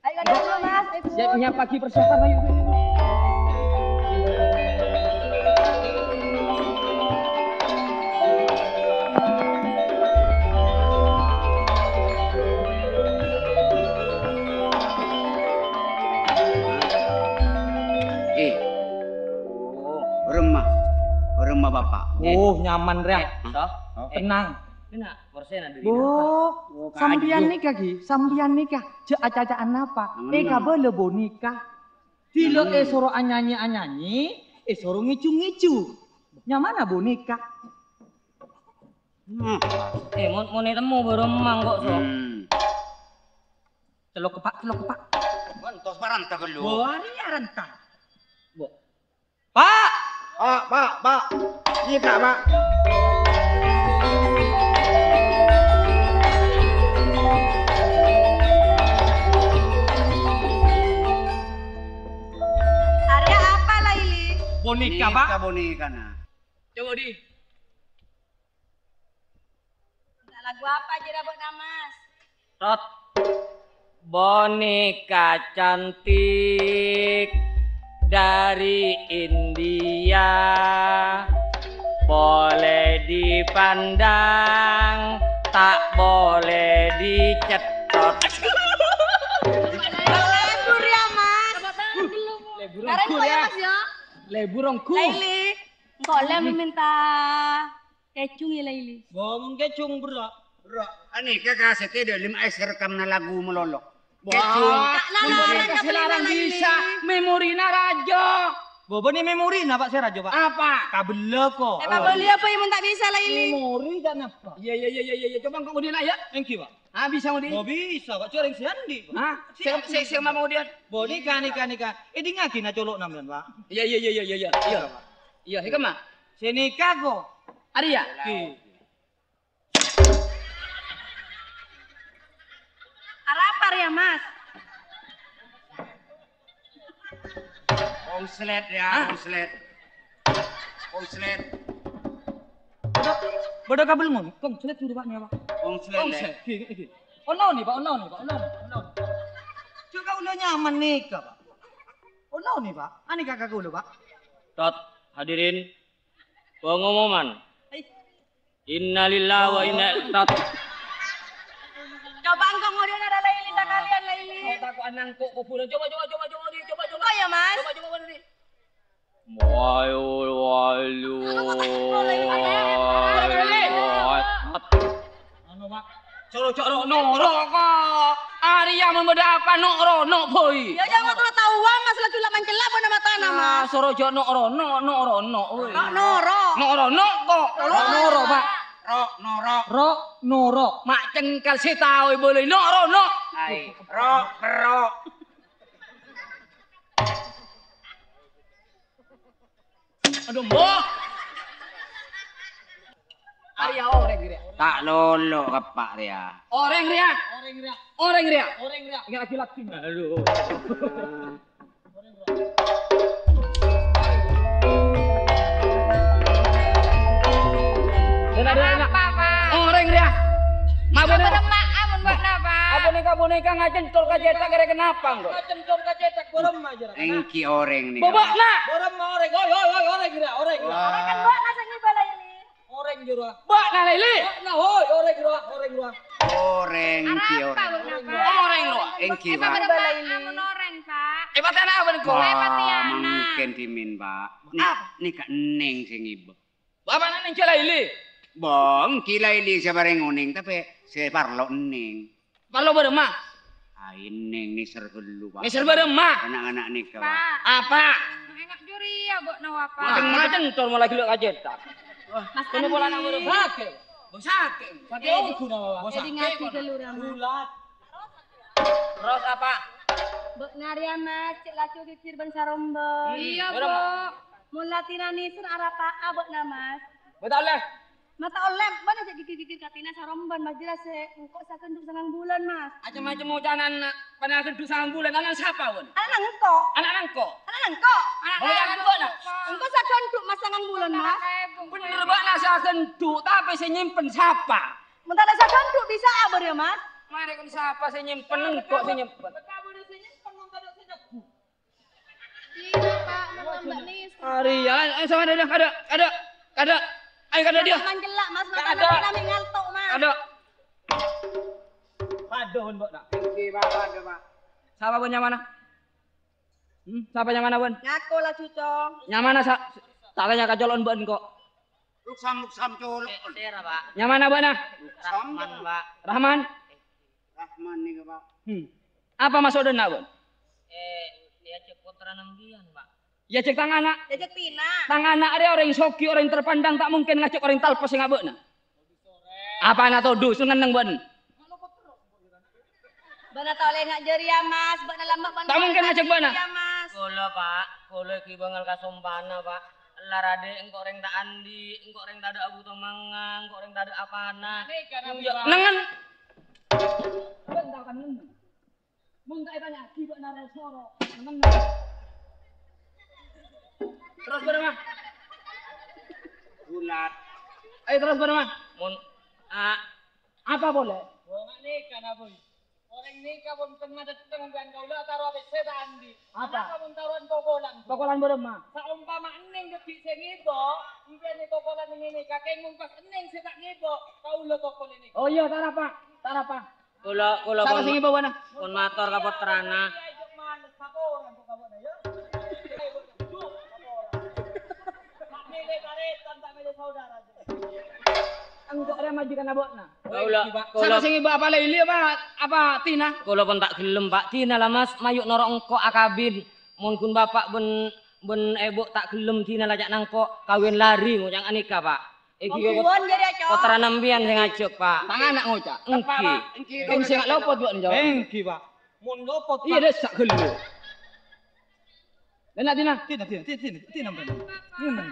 Ayo, ka dâlem, Mas. Ayo, siap, nyiapaghi persiapan, ayo. Eh. Oh, bârâmma. Bârâmma, Bapa'. Eh. Oh, nyaman, rèya. Eh, so? Tenang. Kèna, korsèna dâri napa? Oh, sampèyan nèka, ghi? Sampèyan nèka jhâ' acaca'an napa? Nyaman. Èkabâlâ boneka. Dilo èsoro anyanyi-anyanyi, èsoro ngèju-ngèju. Nyamana boneka? Hmm. Eh, mon, mon ètemmo bârâmma engko', so. Hmm. Celok keppa', celok keppa'. Mon, tos maranta ghâllu. Bo, arèya ranta. Bo. Pa'! Pa', Pa', Pa'. Iyâ, Kak, Pa'. Arèya apa, Laili? Boneka, Pa'. Boneka, bonekana. Coba, Di. Minta lagu apa aja dah, Bok Namas? Rot. Boneka cantik dari India, boleh dipandang, tak boleh dicetot. Lebur ya, Mas. Lebur ya, Mas, ya. Lebur onggu. Laili, engko' lem minta kecung ya, Laili. Ngomong kecung, Bro. Bro, anèka kasèttè dâlem aèss rekamna lagu malolo. Wah, kecung. Kak, nana, memori orang kasih larang Laili. Bisa, memorina raja. Bâbâna memorina, Pak, sè raja, Pak. Apa? Kabellâ kok. Eh, Pak, beli apa yang tak bisa, Laili? Memori kan apa? Iya, iya, iya, iya, iya. Coba engko' ngudi, Nak, ya. Engghi, Pak. Ah, bisa ngudi? Oh, bisa, Pak. Coreng sè andi', Pak. Hah? Sè, sè, sè, mau ngudi? Bo, nèka, nèka, nèka. Eh, dingngaghi na colo'na, Pak. Iya, iya, iya, iya, iya, iya. Iya. Iya, hikmah. Sè nèka, kok. Arèya. Oke. Arapa rèya, Mas? Konslet ya, hah? Konslet. Konslet. Bâdâ, bâdâ kabel mon. Konslet juru, Pak, nèka, Pak. Konslet, konslet. Iki, iki. Ono nè, Pak, ono nè, Pak, ono nè, ono nè. Jhâ' kaulâ nyaman nèka, Pak. Ono nè, Pak. Anèka ka kaulâ, Pak. Tot, hadirin. Pengumuman. Hai. Innalillahi wa inna ilaihi raji'un. Coba engko' ngudina Laili ta' kalian, Laili. Mau tako'an nangko' kuburan. Coba, coba, coba, coba, Di. Coba, coba. Engko' ya, Mas. Coba, coba, Di. Walu, walu, walu. Anu, Pak. Soro jhâ' ro'-noro' kok. Arèya mon bâdâ apa no'-rono', boy. Ya, jangan terus tahuan, Mas, laju la' mancella' bâna matana, Mas. Soro jhâ' no'-rono', no'-rono', boy. No'-noro'. No'-rono' kok. Ro'-noro', Pak. Ro'-noro'. Ro'-noro'. Ma' cengkal sè tao è bâlâi no'-rono'. Ai, ro'-perro'. Aduh, Mbok. Arèya orèng rèya. Ta' lolo keppa' rèya. Orèng rèya. Orèng rèya. Orèng rèya. Orèng rèya. Ingat lagi-lagi. Aduh. Enak, enak, enak. Apa, Pak? Orèng rèya. Mabon apa, Pak? Ampun, Pak, napa? Apa nèka boneka ngacentor ka cètak kèra kenapa, engko'? Ngacentor ka cètak, borem aja. Engghi orèng nèka. Bobok, Nak. Borem orèng. Oi, oi, oi, orèng, orèng. Wah. Orèng kan, Pak, nasa ngibala ini. Orèng jero. Bâ'na, Lili. Bâ'na, hoi, orèng rowa, orèng rowa. Orèng, Arapa, Ki, orèng. Bâ'na, Pak? Orèng rowa. Engghi, Pak. Apa bâ'na, Pak? Amun orèng, Pak. Eh, patèna apa, nèko? Wah, eh, Patiana. Mangkèn dhimèn, Pak. Ni-, apa? Nèka Enèng sè ngibâ. Bapa'na Enèng jâ Laili. Bâ, engghi Laili sè parèng onèng, tapè sè parlo Enèng. Parlo bârâmma? Ai, Enèng nèser ghâllu, Pak. Nèser bârâmma? Ana'-ana' nèka, Pak. Pak. Apa? Enggak curiga, Bu, no, apa? Macem-macem, tor, malah gila kaget, tak. Wah, Mas, kena pola Andi. Nak bârâmma. Sakit. Bos sakit. Sakit. Eh, onggu, no, Pak. Bos jadi sakit, ngaji kono. Dulu, Rama. Bulat. Terus apa? Bâ'na rèya, Mas, cè' laju ghighir bân sarombân. Hmm, iya, bârâmma? Bu. Mon latina nèser arapa'a bâ'na, Mas? Betul, leh. Mata ollè, bâ'na jhâ' ghighir-ghighir ka tina sarombân, Mas, jelas, sè engko' saghândhu' sangang bulân, Mas. Macem-macem ocanan, Nak. Pana ghândhu' sangang bulân, ana' sapa, Wan? Ana' engko'. Ana' engko'? Ana' engko'. Ana' engko', Nak. Engko' saghândhu', Mas, sangang bulân, Mas. Bener, Pak, Nak, saghândhu', tapè sè nyèmpen sapa? Mon ta' saghândhu' bisa abâ' rèya, Mas. Marè kon sapa sè nyèmpen, engko' sè nyèmpen. Iya, Pak, menang, Mbak Nis. Ari, ya, ayo sama dia, kada, kada, kada. Ayo kada dia. Jangan gelak, Mas, mata ada. Nanti kami ngaltok, Mas. Ada. Paduh, Mbak, nak. Oke, Pak, paduh, Pak. Sapa, Bun, nyamana? Hmm, sapa nyamana, Bun? Ngaku lah, Cucong. Nyamana, sa-, tak tanya ka colo'na, Bun, kok. Luksam, luksam, colo'. Eh, sera, Pak. Nyamana, Bun, nah? Luksam, Rahman, Pak. Rahman? Rahman nèka, Pak. Hmm. Apa maksudnya, Bun? Eh, ya cek putra nembian, Pak. Ya cek tang ana'. Ya cek pina. Tang ana' arè orèng soghi, orèng terpandang, ta' mungkin ngajhâk orèng talpes sè ngabâ'na. Apa ana' todus, nenneng, Bun? Bâ'na ta' ollè nga' jârèya, Mas. Bâ'na lambâ', bâ'na ta' mungkin ngajhâk bâ'na. Jârèya, Mas. Kaulâ, Pak, kaulâ ghi' bângal kasompa'anna, Pak. Ella rè', engko' orèng ta' andi', engko' orèng tadâ' abu tomangnga, engko' orèng tadâ' apana. Nèka, Pak. Nengngen. Bâ'na ta' kan nengngen. Mon ta' ètanya'aghi bâ'na rè-soro, nengngen. Terros bârâmma? Bulat. Ayo, terros bârâmma? Mon, a-, apa polè? Wong nèka, Boy. Orèng nèka pon pernah dâteng bân kaulâ ataro pèssè ta' andi'. Apa? Ana'na mon taro'an kokolan. Kokolan bârâmma? Saompama ennèng dhâggi' sè ngèbâ, empèyan kokolan ngènè, kakèng mon pas ennèng sè ta' ngèbâ, kaulâ tokol nèka. Oh iyâ, tarapa, tarapa. Kaulâ, kaulâ Sapa pon, sè ngèbâ bâ'na? Pon mator ka pottrana. Engko' rèya majikanna bâ'na. Kaulâ, Sapa kaulâ sè ngèbâ, apa Laili apa, apa Tina? Kaulâ pon ta' ghellem, Pak. Tina la, Mas, mayu' noro' engko' akabin. Mon ghun bapa' bân, bân ebhu ta' ghellem, Tina la ca'na engko' kawin lari, ngoca' nganèka, Pak. Èngghi, Ampon, jârèya, Cong. Pottrana empèyan sè ngajhâk, Pak. Tang ana' ngoca'. Èngghi. Kèng sè lopot, Bu, Cong. Èngghi, Pak. Mon lopot, Iyâ, Pak. Dessa' ghellem. Dâna, Tina. Tina, Tina, Tina, Tina, Tina, Tina.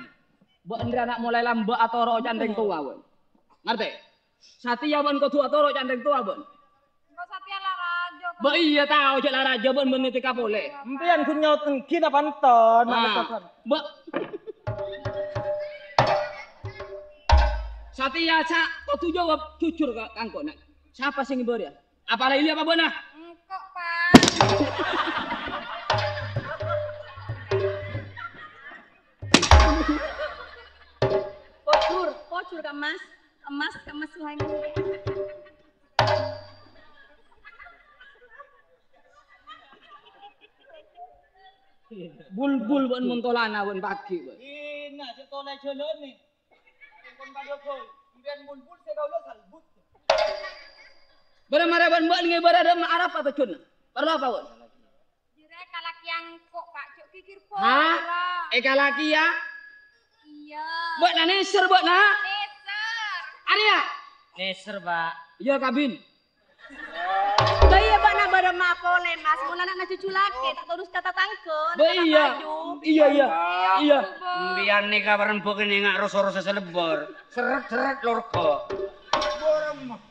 Bâ'na rèya na' molaè lambâ' atoro' can rèng towa, bâ'na. Ngartè? Satèya bâ'na kodhu atoro' can rèng towa, bâ'na. Engko' satèya la rajâ, Pak. Bâ iyâ, tao jhâ' la rajâ, bâ'na bân nètèka polè. Empèyan ghun nyaot èngghi napa enten, Ah. Bâ-, satèya sa-, kodhu jâwâb jujur ka, ka engko', na'. Sapa sè ngèbâ rèya? Apa Laili apa bâ'na? Engko', Pak. Pojhur, pojhur, Kang Mas. Kang Mas, Kang Mas, Suhaimi. Bulbul bâ'na mon tolana bâ'na paghi', bâ'na. Ina, cè' tolè jhâlân, nè. Engkon padâ ghâl, empèyan bulbul sè kaulâ salbut. Bârâmma rèya bâ'na ngèbâ rèya ma' arapa tojjhuna? Parlo apa, bâ'na? Jârèya kalakèyan engko', Pak, jhâ' ghighir Hah? Polè. Èkalakèya? Iyâ. Bâ'na nèser, bâ'na? Nèser. Arèya? Nèser, Pak. Iyâ, kabin. Lah iyâ, bâ'na bârâmma polè, Mas. Mon ana'na jhujhu lakè, ta' todus ka tatangghâ, Bâ iyâ. Iyâ, iyâ. Iyâ. Empèyan nèka parembhâk nènga' ros-ros sè lebbar. Seret-seret lorga.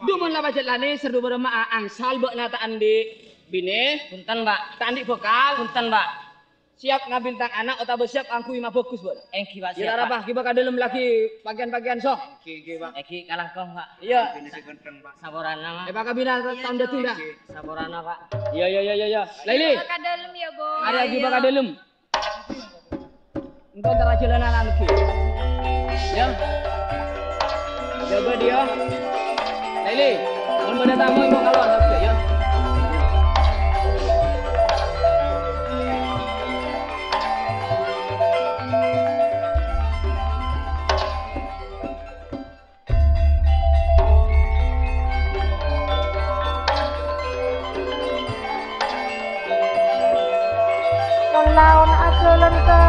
Dhu mon la pajhât la nèser, dhu bârâmma angsal bâ'na ta' andi' binè. Bhunten, Pak. Ta' andi' bhâkal. Bhunten, Pak. Siap ngambil tang ana' otabâ siap angghuy mabhâghus, bâ'na? Èngghi, Pak, Iyâ, siap, arapa? Pak. Ghibâ ka dâlem lagi pakèyan-pakèyan, so. Èngghi, èngghi, Pak. Èngghi, kalangkong, Pak. Iyâ. Bini sè ganteng, Pak. Saporana, Pak. Èpakabina taon dâteng, dah. Èngghi, saporana, Pak. Iyâ, iyâ, iyâ, iyâ, iyâ. Laili. Ghibâ ka dâlem, yâ, Bu. Arèya ghibâ ka dâlem. Engko' entar ajhâlânan lagi. Yâ. Jâgâ, Di, yâ. Laili, mon bâdâ tamu, engko' kalowar sabbhân, yâ. Laon ajhâlân, Ka'.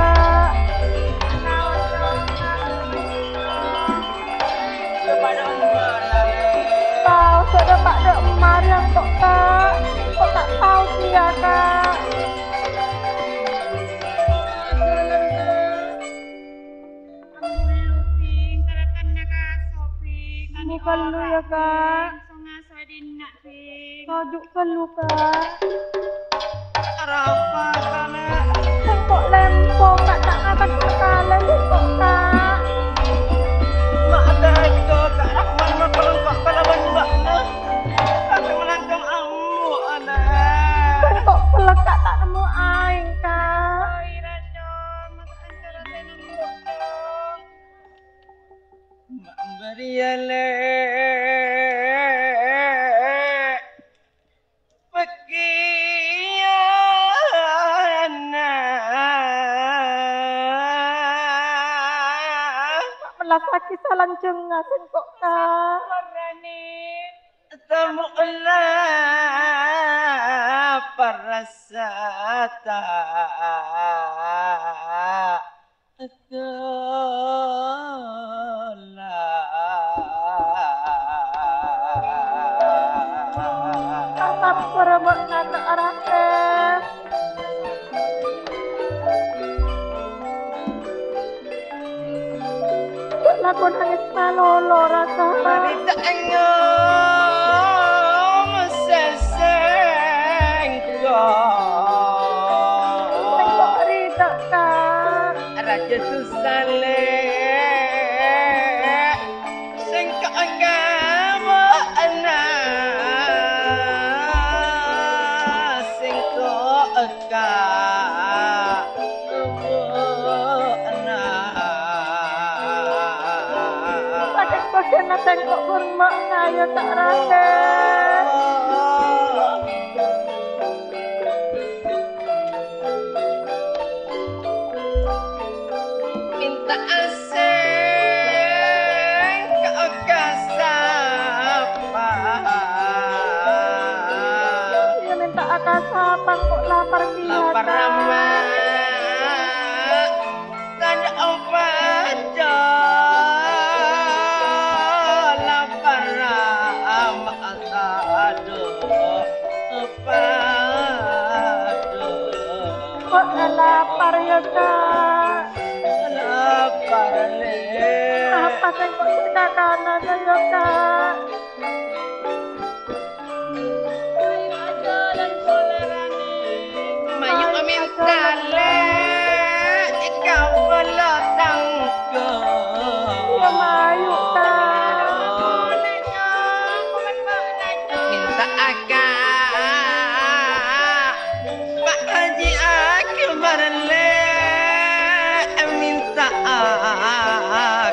Tao sè dâpa' dâ' emma rèya engko', Ka'. Engko' ta' tao kèya, Ka'. Ampon lu, Bing, sarakanna ka Sofi. Bukan lu ya, Kak. Langsung asa dinna', Bing. Toju' ka lu, Kak. Arapa, Kak, Nek? Sengko' lempo, Kak, ta' ngakan sakalè sengko', Kak. Ma' tega, Kak Rahman, makalengka' kalaban ba'na. Sampe' manancong ambu, Nek. Sengko' pelek, Kak, ta' nemmo aeng, Kak. Bâriyâ, Lè', pèkkèyanna. Mellasaghi salanjhângnga sèngko', Ka'. Tamo'na parasata. Atola. Asabbhâr, Bu, nata' arate. Lakon nangis malolo, rasa. Mari ta' engom sesengko. Sengko' rida, Kak. Raja Susale, sengko' enggamo'na. Ka ebu'na. Padâ-padâna sèngko' kurma kaya ta' raja. Mènta'a sèngko' ka sapa? Iyâ, mènta'a ka sapa, engko' lapar kèya, Lapar, Kak. Rama. Tadâ' opadâ. Lapar, Rama. Aduh, padâ. Kok lapar ya, Kak? Lapar, Lè'. Apa sèngko' sè kakana ya, Kak? Mayu mènta, Lè', kabâlâ tangghâ. Iyâ, mayu, Kak. Mènta'a ka Pak Haji Akbar, Lè', mènta'a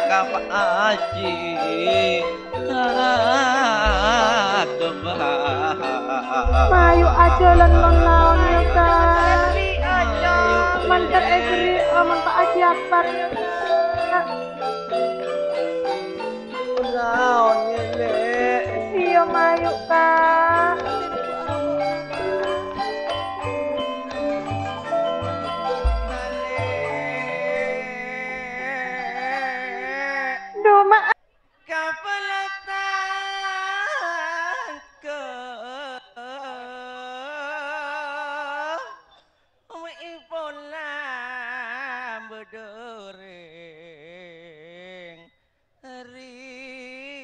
ka Pak Haji Akbar. Mayu ajhâlân mon-laon, ya, Kak. Mandhâr èberri', mon Pak Haji Akbar, ya, Kak. Raon ngèlè. Iyâ, mayu, Kak. Duh, Ma'. Kabâlâ tangghâ. Mè' pola bâdâ orèng rèdhâ.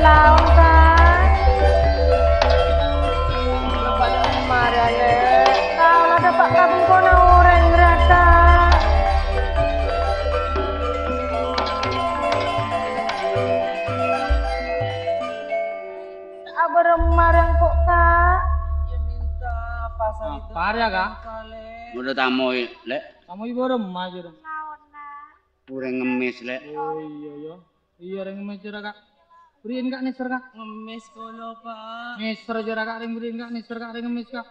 Laon, Kak. Bapakna Umar, ya, Le'. Taon ada Pak Kabungkona orèng, Raka. Abârâmma rèng ko', Kak. Yâ, mènta apa sè Apa ya, Kak? Udah tamoy, Le'. Tamoy bârâmma, jârèya. Laon, Nak. Orèng ngemmès, Le'. Oh, iyâ, yâ. Iyâ, rèng ngemmès jârèya, Kak. Bâriyân, Kak, nèser, Kak. Ngemmès kaulâ, Pak. Nèser jârèya, Kak, rèng bâriyân, Kak, nèser, Kak, rèng ngemmès, Kak.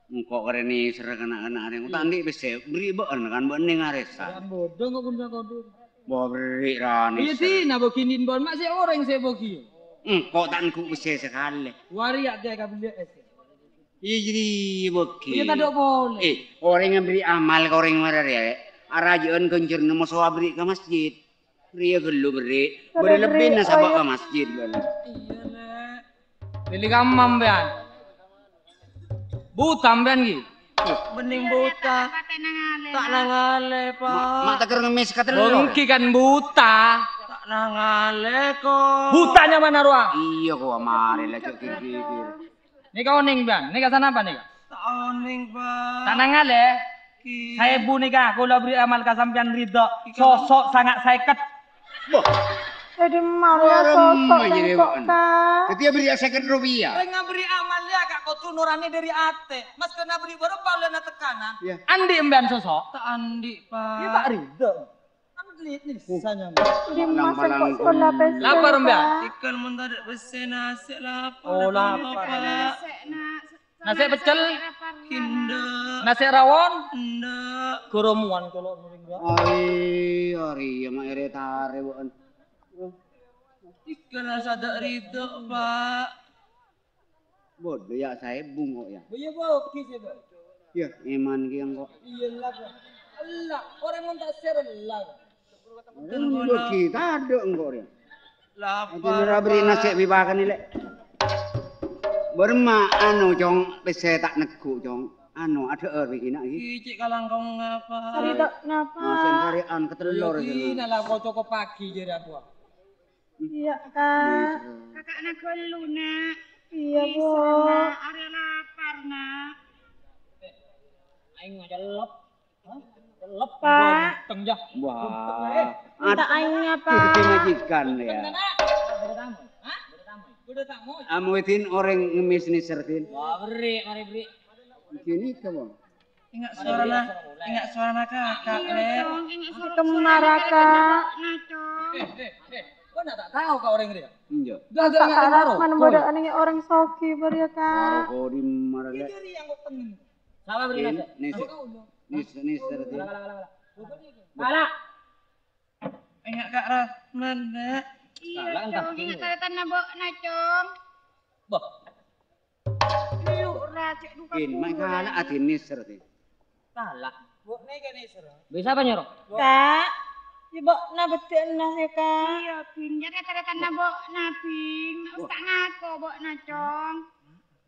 Engko' karè nèsèr kana'-kana' arèya. Ta' andi' pèssè, bherri' bâ'na kan, bâ'na neng arèsan. Bâ'na bodho kok bhunten kodhu. Bâ bherri' ra nèsèr. Iyâ, dina bâghi nèmbon, ma' sè orèng sè bâghi. Engko' ta' nègghu' pèssè sakalè. Wari ya' kè kabelliyâ es. Iyâ, jârèya bâghi. Iyâ, tadâ' polè. Eh, orèng ngambil amal ka orèng marè rèya, arajâ'ân ghânjhârânna moso abherri' ka masjid. Rèya ghâllu bherri'. Bâdâ lebbina sabâ' ka masjid, bâ'na. Iyâ, Lè'. Lili kamma sampèyan. Buta sampèyan, ghi? Bhennèng buta. Ta' nangalè, Pa'. Ma', ma' tèkèr ngemmès ka tello'. Bângkè kan buta. Ta' nangalè, ko. Buta nyamana rowa. Iyâ, ko, marè la cè' ghi-ghi. Nèka onèng, Bân? Nèka sanapa nèka? Ta' onèng, Pa'. Ta' nangalè? Saèbu nèka, kaulâ bherri' amal ka sampèyan ridho. Soso' sanga' sèket. Boh. Jadi mal ya soso' sèngko', Ka'. Dhâddhi bherri' sèket rupiah. Orèng ngabherri' amal ya, Ka', kodhu noranè dâri atè. Maskè ngabherri' bârâmpa ollèna tekanan. Andi' sampèyan soso'? Ta' andi', Pa'. Iyâ, ta' ridho. Kan beli nih, saya. Dimas sèngko' sekolah pes. Lapar, Mbak? Ikan mun tadâ' pèssè nasè' lapar. Oh, lapar. Nasè' pecel? Endâ'. Nasè' rawon? Endâ'. Goromuan kalau nuring, Mbak. Ari, ari, ya, mak, ere tare, bukan. Ikan rasa tak ridho, Pak. Bodho ya, saèbu kok ya. Iya, boghi sih, Pak. Ya, eman ki engko'. Iya, lah, Pak. Ella, orèng mon ta' sèr ella, Pak. Orèng boghi, tadâ' engko' rèya. Lapar, ora beri nasè' bipakan, Lè'. Bârâmma, anu, Cong, pèssè ta' nègghu', Cong. Anu, adhâ'âr bâgina, iki. Iki cè' kalangkong ngapa? Sari ta' napa? Nah, sing sari'an ketello rèya. Iya, nala kok cokop pagi, jârâ aku. Iya, Kak. Kakakna ghâllu, Nak. Iya, Bu. Bisa, Nak. Arè lapar, Nak. Aing ngecelep. Hah? Celep. Pak. Ganteng, ya. Wah. Minta aingnya, Pak. Cucu majikan, ya. Ganteng, Nak. Ada tamu. Hah? Ada tamu. Ada tamu. Amu Din orèng ngemmès nèsèr, Din. Wah, beri, mari beri. Gini, kamu. Enggak suarana, enggak suarana kakak, Lè'. Masih kemana, Kak? Eh, eh, eh. Kok nak tak tahu, Kak, orang dia? Iya. Dah, dah, Kak, enggak tahu. Rahman, bodoh, ini orang sogi, ber ya, Kak. Tahu, kok di mana, Lè'? Ini dia yang kok pengen. Salah beri nasi. Nis, nis, nis, nis. Kalah, kalah, kalah, kalah. Kalah. Enggak, Kak Rahman, Nak. Iya, Cong, enggak taretanna bokna, Cong. Boh. Lu ra cek duka. Din, mai kala adine ser, Din. Kala. Bokne kene ser. Bisa apa nyoro? Kak, ya bokna bedena ya, Kak. Iya, Bing. Jadi taretanna bokna, Bing. Wis tak ngako bokna, Cong.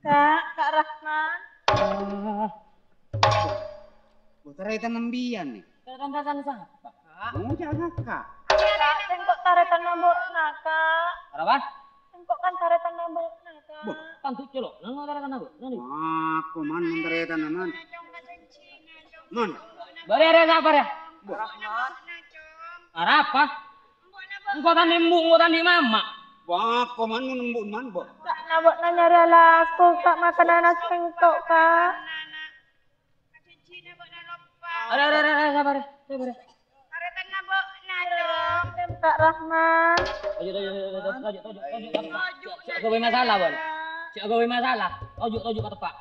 Kak, Kak Rahman. Ah. Wah, taretan nembian nih. Taretan kakak sapa, Kak? Kamu jangan kakak. Kak, sengko' taretan nambokna, Kak. Kenapa? Sengko' kan taretan nambokna, Kak. Boh, tantu celok. Nang taretan nambok. Nang. Wah, koman men taretan, Man. Man. Bare, are, sabar ya. Boh. Rahman. Arapa? Engko' tandhi embu', engko' tandhi mama. Wah, koman mun embu' man, Bo. Kak, nabok nanya rela aku, Kak, makan anak sengko', Kak. Ada, ada, ada, ada, sabar, sabar. Kak Rahman. Ojo, ojo, ojo, ojo, ojo, ojo, ojo. Cek gawe masalah, Bon. Cek gawe masalah. Ojo, ojo, katepak.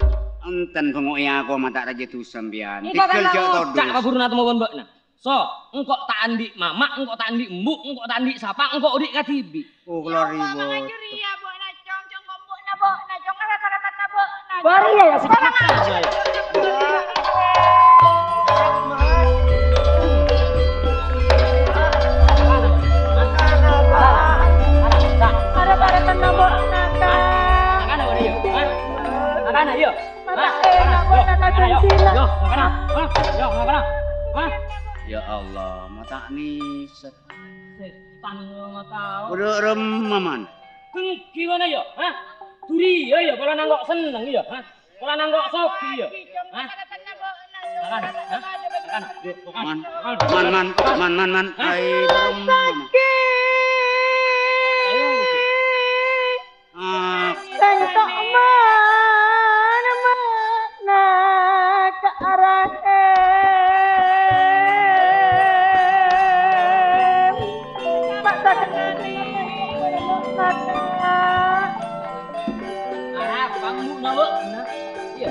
Enten pengoke aku mata raja dusa sampean. Engko' kan Tigel cek todus. Cak kaburu natemo, Bon, Mbok, nah. So, engko' ta' andhi' mama, engko' ta' andhi' embu', engko' ta' andhi' sapa, engko' odhi' kadhibi'. Oh, keluar ribut. Bari ya, ya, Makana, iya. Hah? Hah? Yo, makana. Hah? Yo, makana. Hah? Ya Allah, mata ni set. Setan lo mata. Udah remaman. Kengki mana ya? Hah? Duri ya, ya, pola nangkok seneng ya, hah? Pola nangkok sogi ya. Hah? Makan, hah? Makan. Yo, makan. Man, man, man, man, man, man. Hah? Ai, remaman. Ayo. Ah. Sengko' mana-mana ka arahe. Mak sadar. Arapa, Bu, nawa? Iya.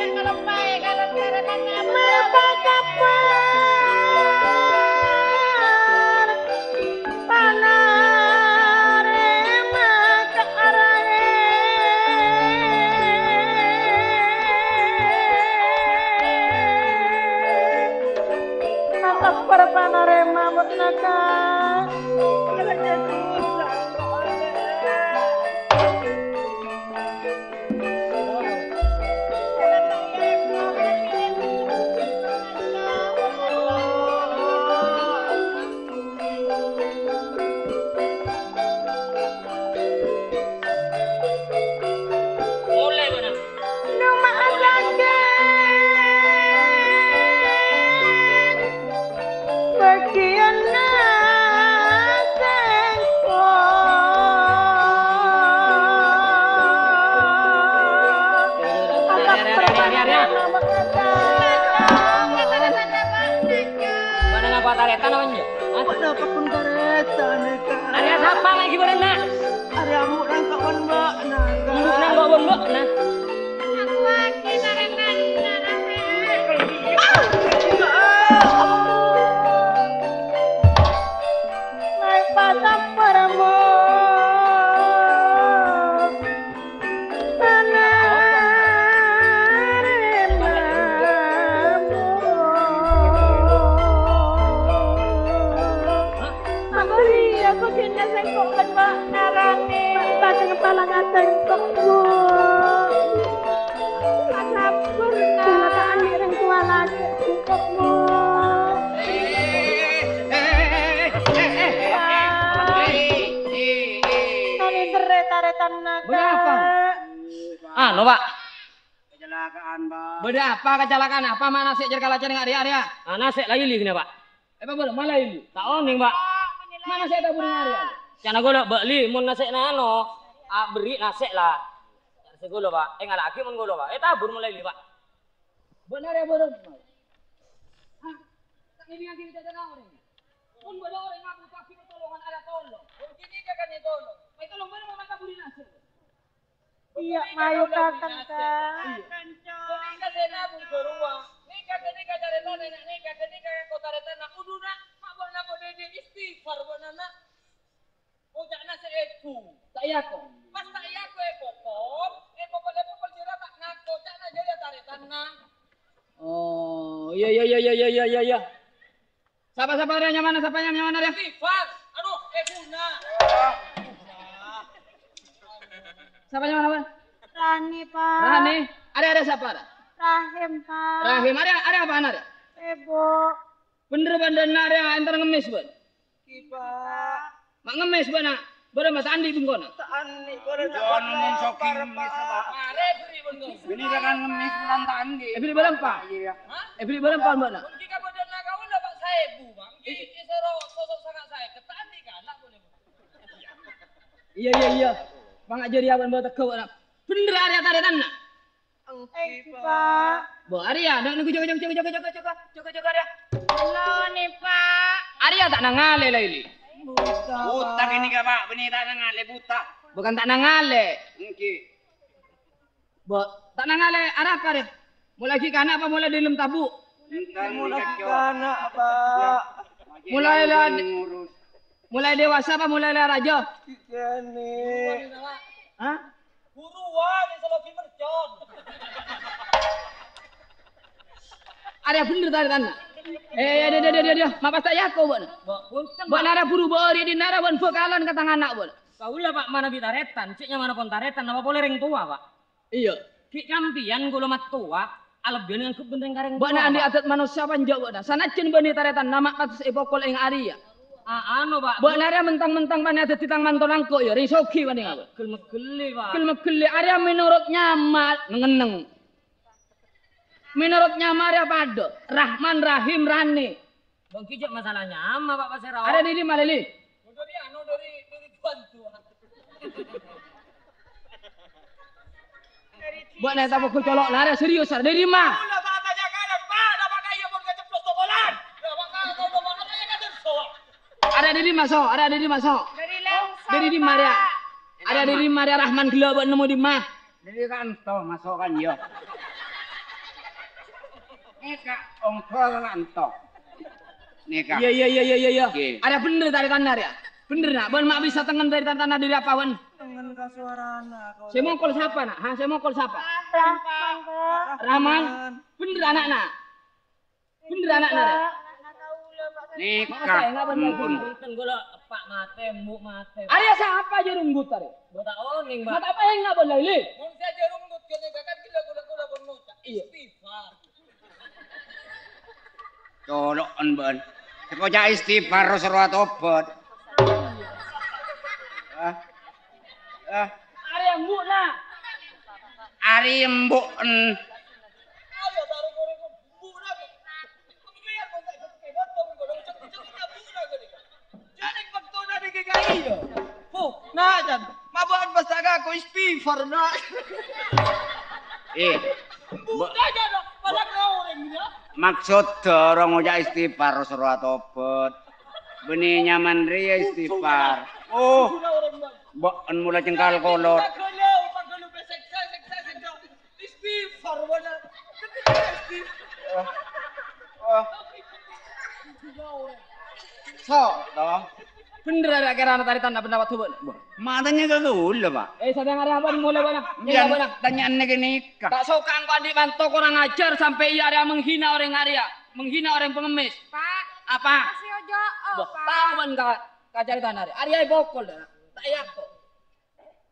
Mata kapar panarema ka arahe. Mata kapar panarema mutnaka. Mole, bana. Noma asaken bagiyanna sengko'. Apa pertanyaan? Mana ngapa taretan apa enggak? Hah? Kenapa pun taretan, Kak? Area siapa lagi, Bang, nak? Area ambu nangka' pon, Mbak. Nah, Kak. Ambu nangka' pon, Mbak. Nah. Aku lagi taretan, taretan. Naik pasar perempuan. Aku iya, aku kena sengko' kan, Mak, ngarane. Pada kepala ngasengko', Bu. Bâdâ apa? Anu, Pak. Kecelakaan, Pak. Bâdâ apa kecelakaan? Apa ma' nasè' jâr kalacèr nga' rèya, rèya? Ah, nasè' la ili kènè, Pak. Apa bâdâ ma' la ili? Ta' onèng, Pak. Ma' nasè' tabur nga' rèya? Ca'na ghulâ bâli mon nasè'na anu, aberri' nasè' la. Sè ghulâ, Pak. Èngala'aghi mon ghulâ, Pak. Ètabur mon la ili, Pak. Bâ'na rèya bârâmpa? Hah? Ta' ngèdingngaghi cacana orèng? Mon bâdâ orèng abhuta'aghi pertolongan, arèya tolong. Mon kènè' kakannè tolong. Ètolong bârâmpa ma' taburi nasè'? Iyâ, mayu kakang, Kak. Iyâ. Kok nèka sè nabung bâruwa? Nèka, nèka carètana, nèka, nèka kok tarètanna. Uduna, ma' bâ'na padâ istighfar bâ'na, na'. Oca'na sè èbu. Ta' èako. Pas ta' èako èpokol, èpokol, èpokol jârèya ta' ngako, ca'na jârèya tarètanna. Oh, iyâ, iyâ, iyâ. Sapa, sapa rèya nyamana, sapa nyam-, nyamana rèya? Istighfar. Aduh, èbuna. Sapa nyamana, Bân? Rani, Pak. Rani. Arèya, arèya sapa, rèya? Rahim, Pak. Rahim. Arèya, arèya apana, rèya? Èbhu. Bhendher bân dâ' enna' rèya èntar ngemmès, Bân? Ghi, Pak. Ma' ngemmès bâ'na, bârâmpa ta' andi' bengkona? Ta' andi', bârâmpa. Bân ngemmès, Pak. Marè bherri' bengko. Bini kan ngemmès bulân ta' andi'. Èbherri' bârâmpa? Iyâ. Hah? Èbherri' bârâmpa bâ'na? Mungkin kabâdâ'ânna kaulâ, Pak, saèbu, Bang. Iyâ. Èsoro sosok sanga' saèket, ta' andi' ghellâ' polè, Bang. Iyâ, iyâ, iyâ. Pangajâriyâ bân bâteggâ bâ'na. Bhendher arèya tarètanna. Èngghi, Pak. Bâ, arèya, nèng, nèng, jâgâ, jâgâ, jâgâ, arèya. Halo, nè, Pak. Arèya ta' nangalè, la ili. Buta, Pak. Buta kènè', Pak. Bânnè ta' nangalè, buta. Bukan ta' nangalè. Èngghi. Bâ, ta' nangalè, arapa, rè? Molaè ghi' kana' apa molaè dâlem tabu'? Entar molaè ghi' kana', Pak. Molaè la-, molaè dewasa apa molaè la rajâ? Kènè'. Hah? Buruan, sè lebbi mercon. Arèya bhendher tarètanna. Eh, dâ, dâ, dâ, dâ, dâ. Ma' pas ta' èako bâ'na. Bâ-, bhunten, Pak. Bâ'na arèya buru bâri' dinna' arèya bân bhâkalan ka tang ana' bâ'na. Kaulâ, Pak, manabi tarètan. Cè' nyamana pon tarètan, napa polè rèng towa, Pak? Iyâ. Ghi' kampèyan kaulâ mattowa, alebbiyân èanggep bân rèng-karèng towa, Pak. Bâ'na andi' adat manossa panja bâ'na. Sanajjân bânnè tarètanna ma' pas èpokol èng arèya. A-, anu, Pak. Bâ'na arèya mentang-mentang panè adhâddhi tang manto nangko', iyâ, rèng soghi panè, Pak. Gel-megellè, Pak. Gel-megellè. Arèya menorot nyama, neng-enneng. Menorot nyama arèya padâ. Rahman, Rahim, Rani. Bângki jhâ' masalah nyama, Pak, pasèra. Arèya dâri dimma, Lili? Dâri anu, dâri, dâri Tuhan, Tuhan. Bâ'na ta' mogok colo' la arèya serius, arèya dâri dimma? Kaulâ ta' atanya kalian, Pak, napa kaya pon kaceplos tokolan? Ya, Pak, kalau mau apa ya kan, so? Arèya dâri dimma, So? Arèya dâri dimma, So? Dâri Lèngsor, Pak. Dâri dimma arèya? Arèya dâri dimma arèya Rahman ghellâ' bâ'na nemmo dimma? Dâri kanto maso' kan, yâ. Nèka, onggol kanto. Nèka. Iyâ, iyâ, iyâ, iyâ, iyâ, iyâ. Oke. Arèya bhendher tarètanna arèya. Bhendher, Na'. Bâ'na ma' bisa tengngen tarètanna dâri apa, bâ'na? Tengngen ka sowarana, kaulâ. Sè mokol sapa, Na'? Ha, sè mokol sapa? Rahman, Pak. Rahman. Rahman. Bhendher ana'na. Bhendher ana'na, rè. Nèka, ampon. Bhunten, kaulâ eppa' matè, embu' matè. Arèya sapa jâ' runggut, arèya? Bâ' ta' onèng, Pak. Mata apa yang nggak boleh, Li? Mon sè jâ' runggut kènè' kan gila gula-gula pon ngoca'. Iyâ. Istighfar. Colo'en bâ'na. Sè ngoca' istighfar, terus rowa tobat. Hah? Hah? Arèya embu'na. Arèya embu'en. Jârèng bâktona nèka ka'iyâ. Huh, nah, Jan. Ma' bâ'na pas ta' ngako istighfar, nah. Eh, bâ-, Buta aja, nah. Malah ngoreng, ya. Maksod dârâ ngoca' istighfar, terus rowa tobat. Bânnè nyamana rèya istighfar. Oh, bâ'na mola cengkal kolot. Pagalo, pagalo, seksa, seksa, seksa. Istighfar, bâ'na. Istighfar. Eh. Eh. So, to. Bhendher arèya kèra tarètanna pendapat bâ'na. Matanya ke kaulâ, Pak. Eh, sadhâng arèya apa mulai bâ'na? Mulai bâ'na. Tanya'an nèka nèka. Ta' soka engko' andi' manto kurang ajar sampè' iyâ arèya menghina orèng arèya, menghina orèng pengemis. Pak. Apa? Kasih ojo, oh, Pak. Tao bâ'na ka, ka carètana arèya. Arèya èpokol, ta' èako.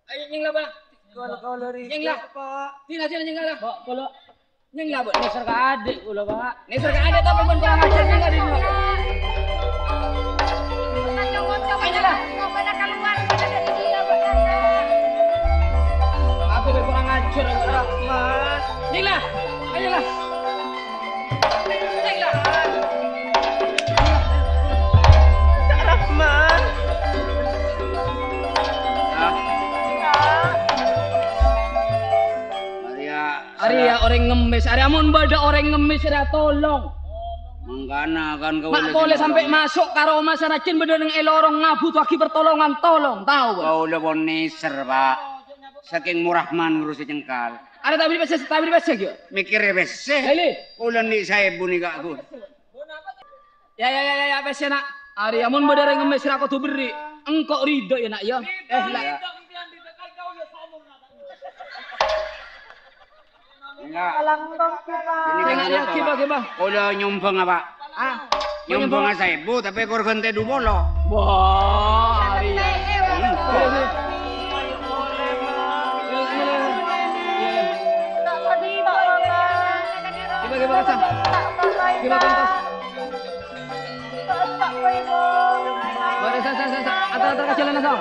Ayo, nyèngla, Bang. Kalau, kalau Nyèngla. Pak. Sini, sini, nyèngla. Bâ, kalau nyèngla, Bang. Nèser ka adhi' kaulâ, Pak. Nèser ka adhi' tapi pon kurang ajar, nyèngla dâri dulu. Ayo, nyèngla. Keluar, keluar dari dia, Bang. Arèya orèng ngemmès, arèya mon bâḍâ orèng ngemmès, arèya tolong. Mangkana kan kaulâ Ma' polè sè sampè' nolong. Maso' ka roma sanajjhân bâḍâ neng è lorong ngabutuwaghi pertolongan, tolong, tao, Pak? Kaulâ pon nèser, Pak. Sakèng morahman ngurusè cengkal. Arèya ta' bâḍâ pèssè, ta' bâḍâ pèssè, ghi? Mèkkèrè pèssè. Eli. Kaulâ andi' saèbu nèka, Gus. Ya, ya, ya, ya, ya, pèssè, Na'. Arèya mon bâḍâ orèng ngemmès ra kodhu berri'. Engko' ridho, ya, Na', ya. Eh, la. Iya. Enggak. Ini kan Enak, ya, apa, gibah, Pak? Gibah. Kaulâ nyombhâng, Pak. Ah, nyombhâng saèbu, tapè korban tè du polo. Wah, arèya. Hmm. Gibah, gibah, Hasan. Gibah, gibah, Hasan. Bârâ, sa, sa, sa, sa. Atar, atar ka jhâlân, sa.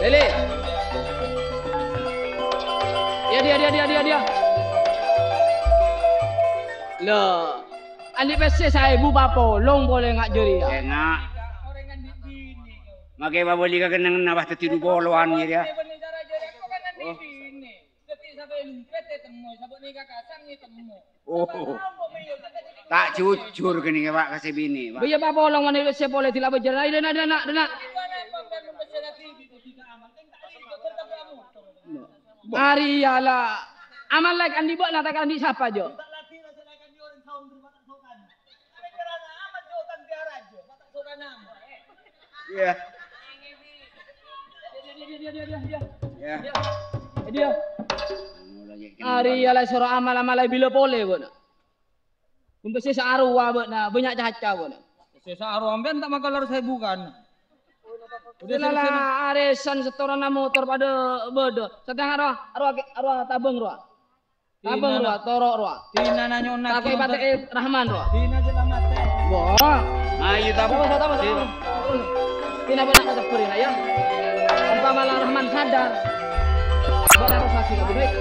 Lili. Dia, dia, dia, dia, dia, dia. Loh. Andi' pèssè saèbu papolong polè nga' jârèya. Enga'. Makè pabâli ka kennengnganna pas dhâddhi du polowan jârèya. Oh. Oh. Ta' jujur ghânèka, Pak, ka sè binè', Pak. Bâ iyâ papolong andi' pèssè polè dilabâ jârèya. Ayo, dâna', dâna', dâna'. Arèya la. Amal lek andi' bâ'na ta' andi' sapa, Jo? Iya. Iya. Arèya la soro amal-amal bilâ polè, bâ'na. Bân pèssè saarowa bâ'na, bânnya' caca bâ'na. Pèssè saarowa sampèyan ta' makolar saèbu kan. Udah selesai, nah. Arèsan setoranna motor paḍâ bâḍâ. Satèya rowa, rowa, rowa tabâng rowa. Tabâng rowa, toro' rowa. Dina nanyona. Takè patè'è Rahman rowa. Dina jela mate. Wah. Ayo, tabâng. Tabâng, tabâng, tabâng. Dina bânnya' katebbhâr ya. Umpama la Rahman sadar. Bâ'na harus lagi lebih baik.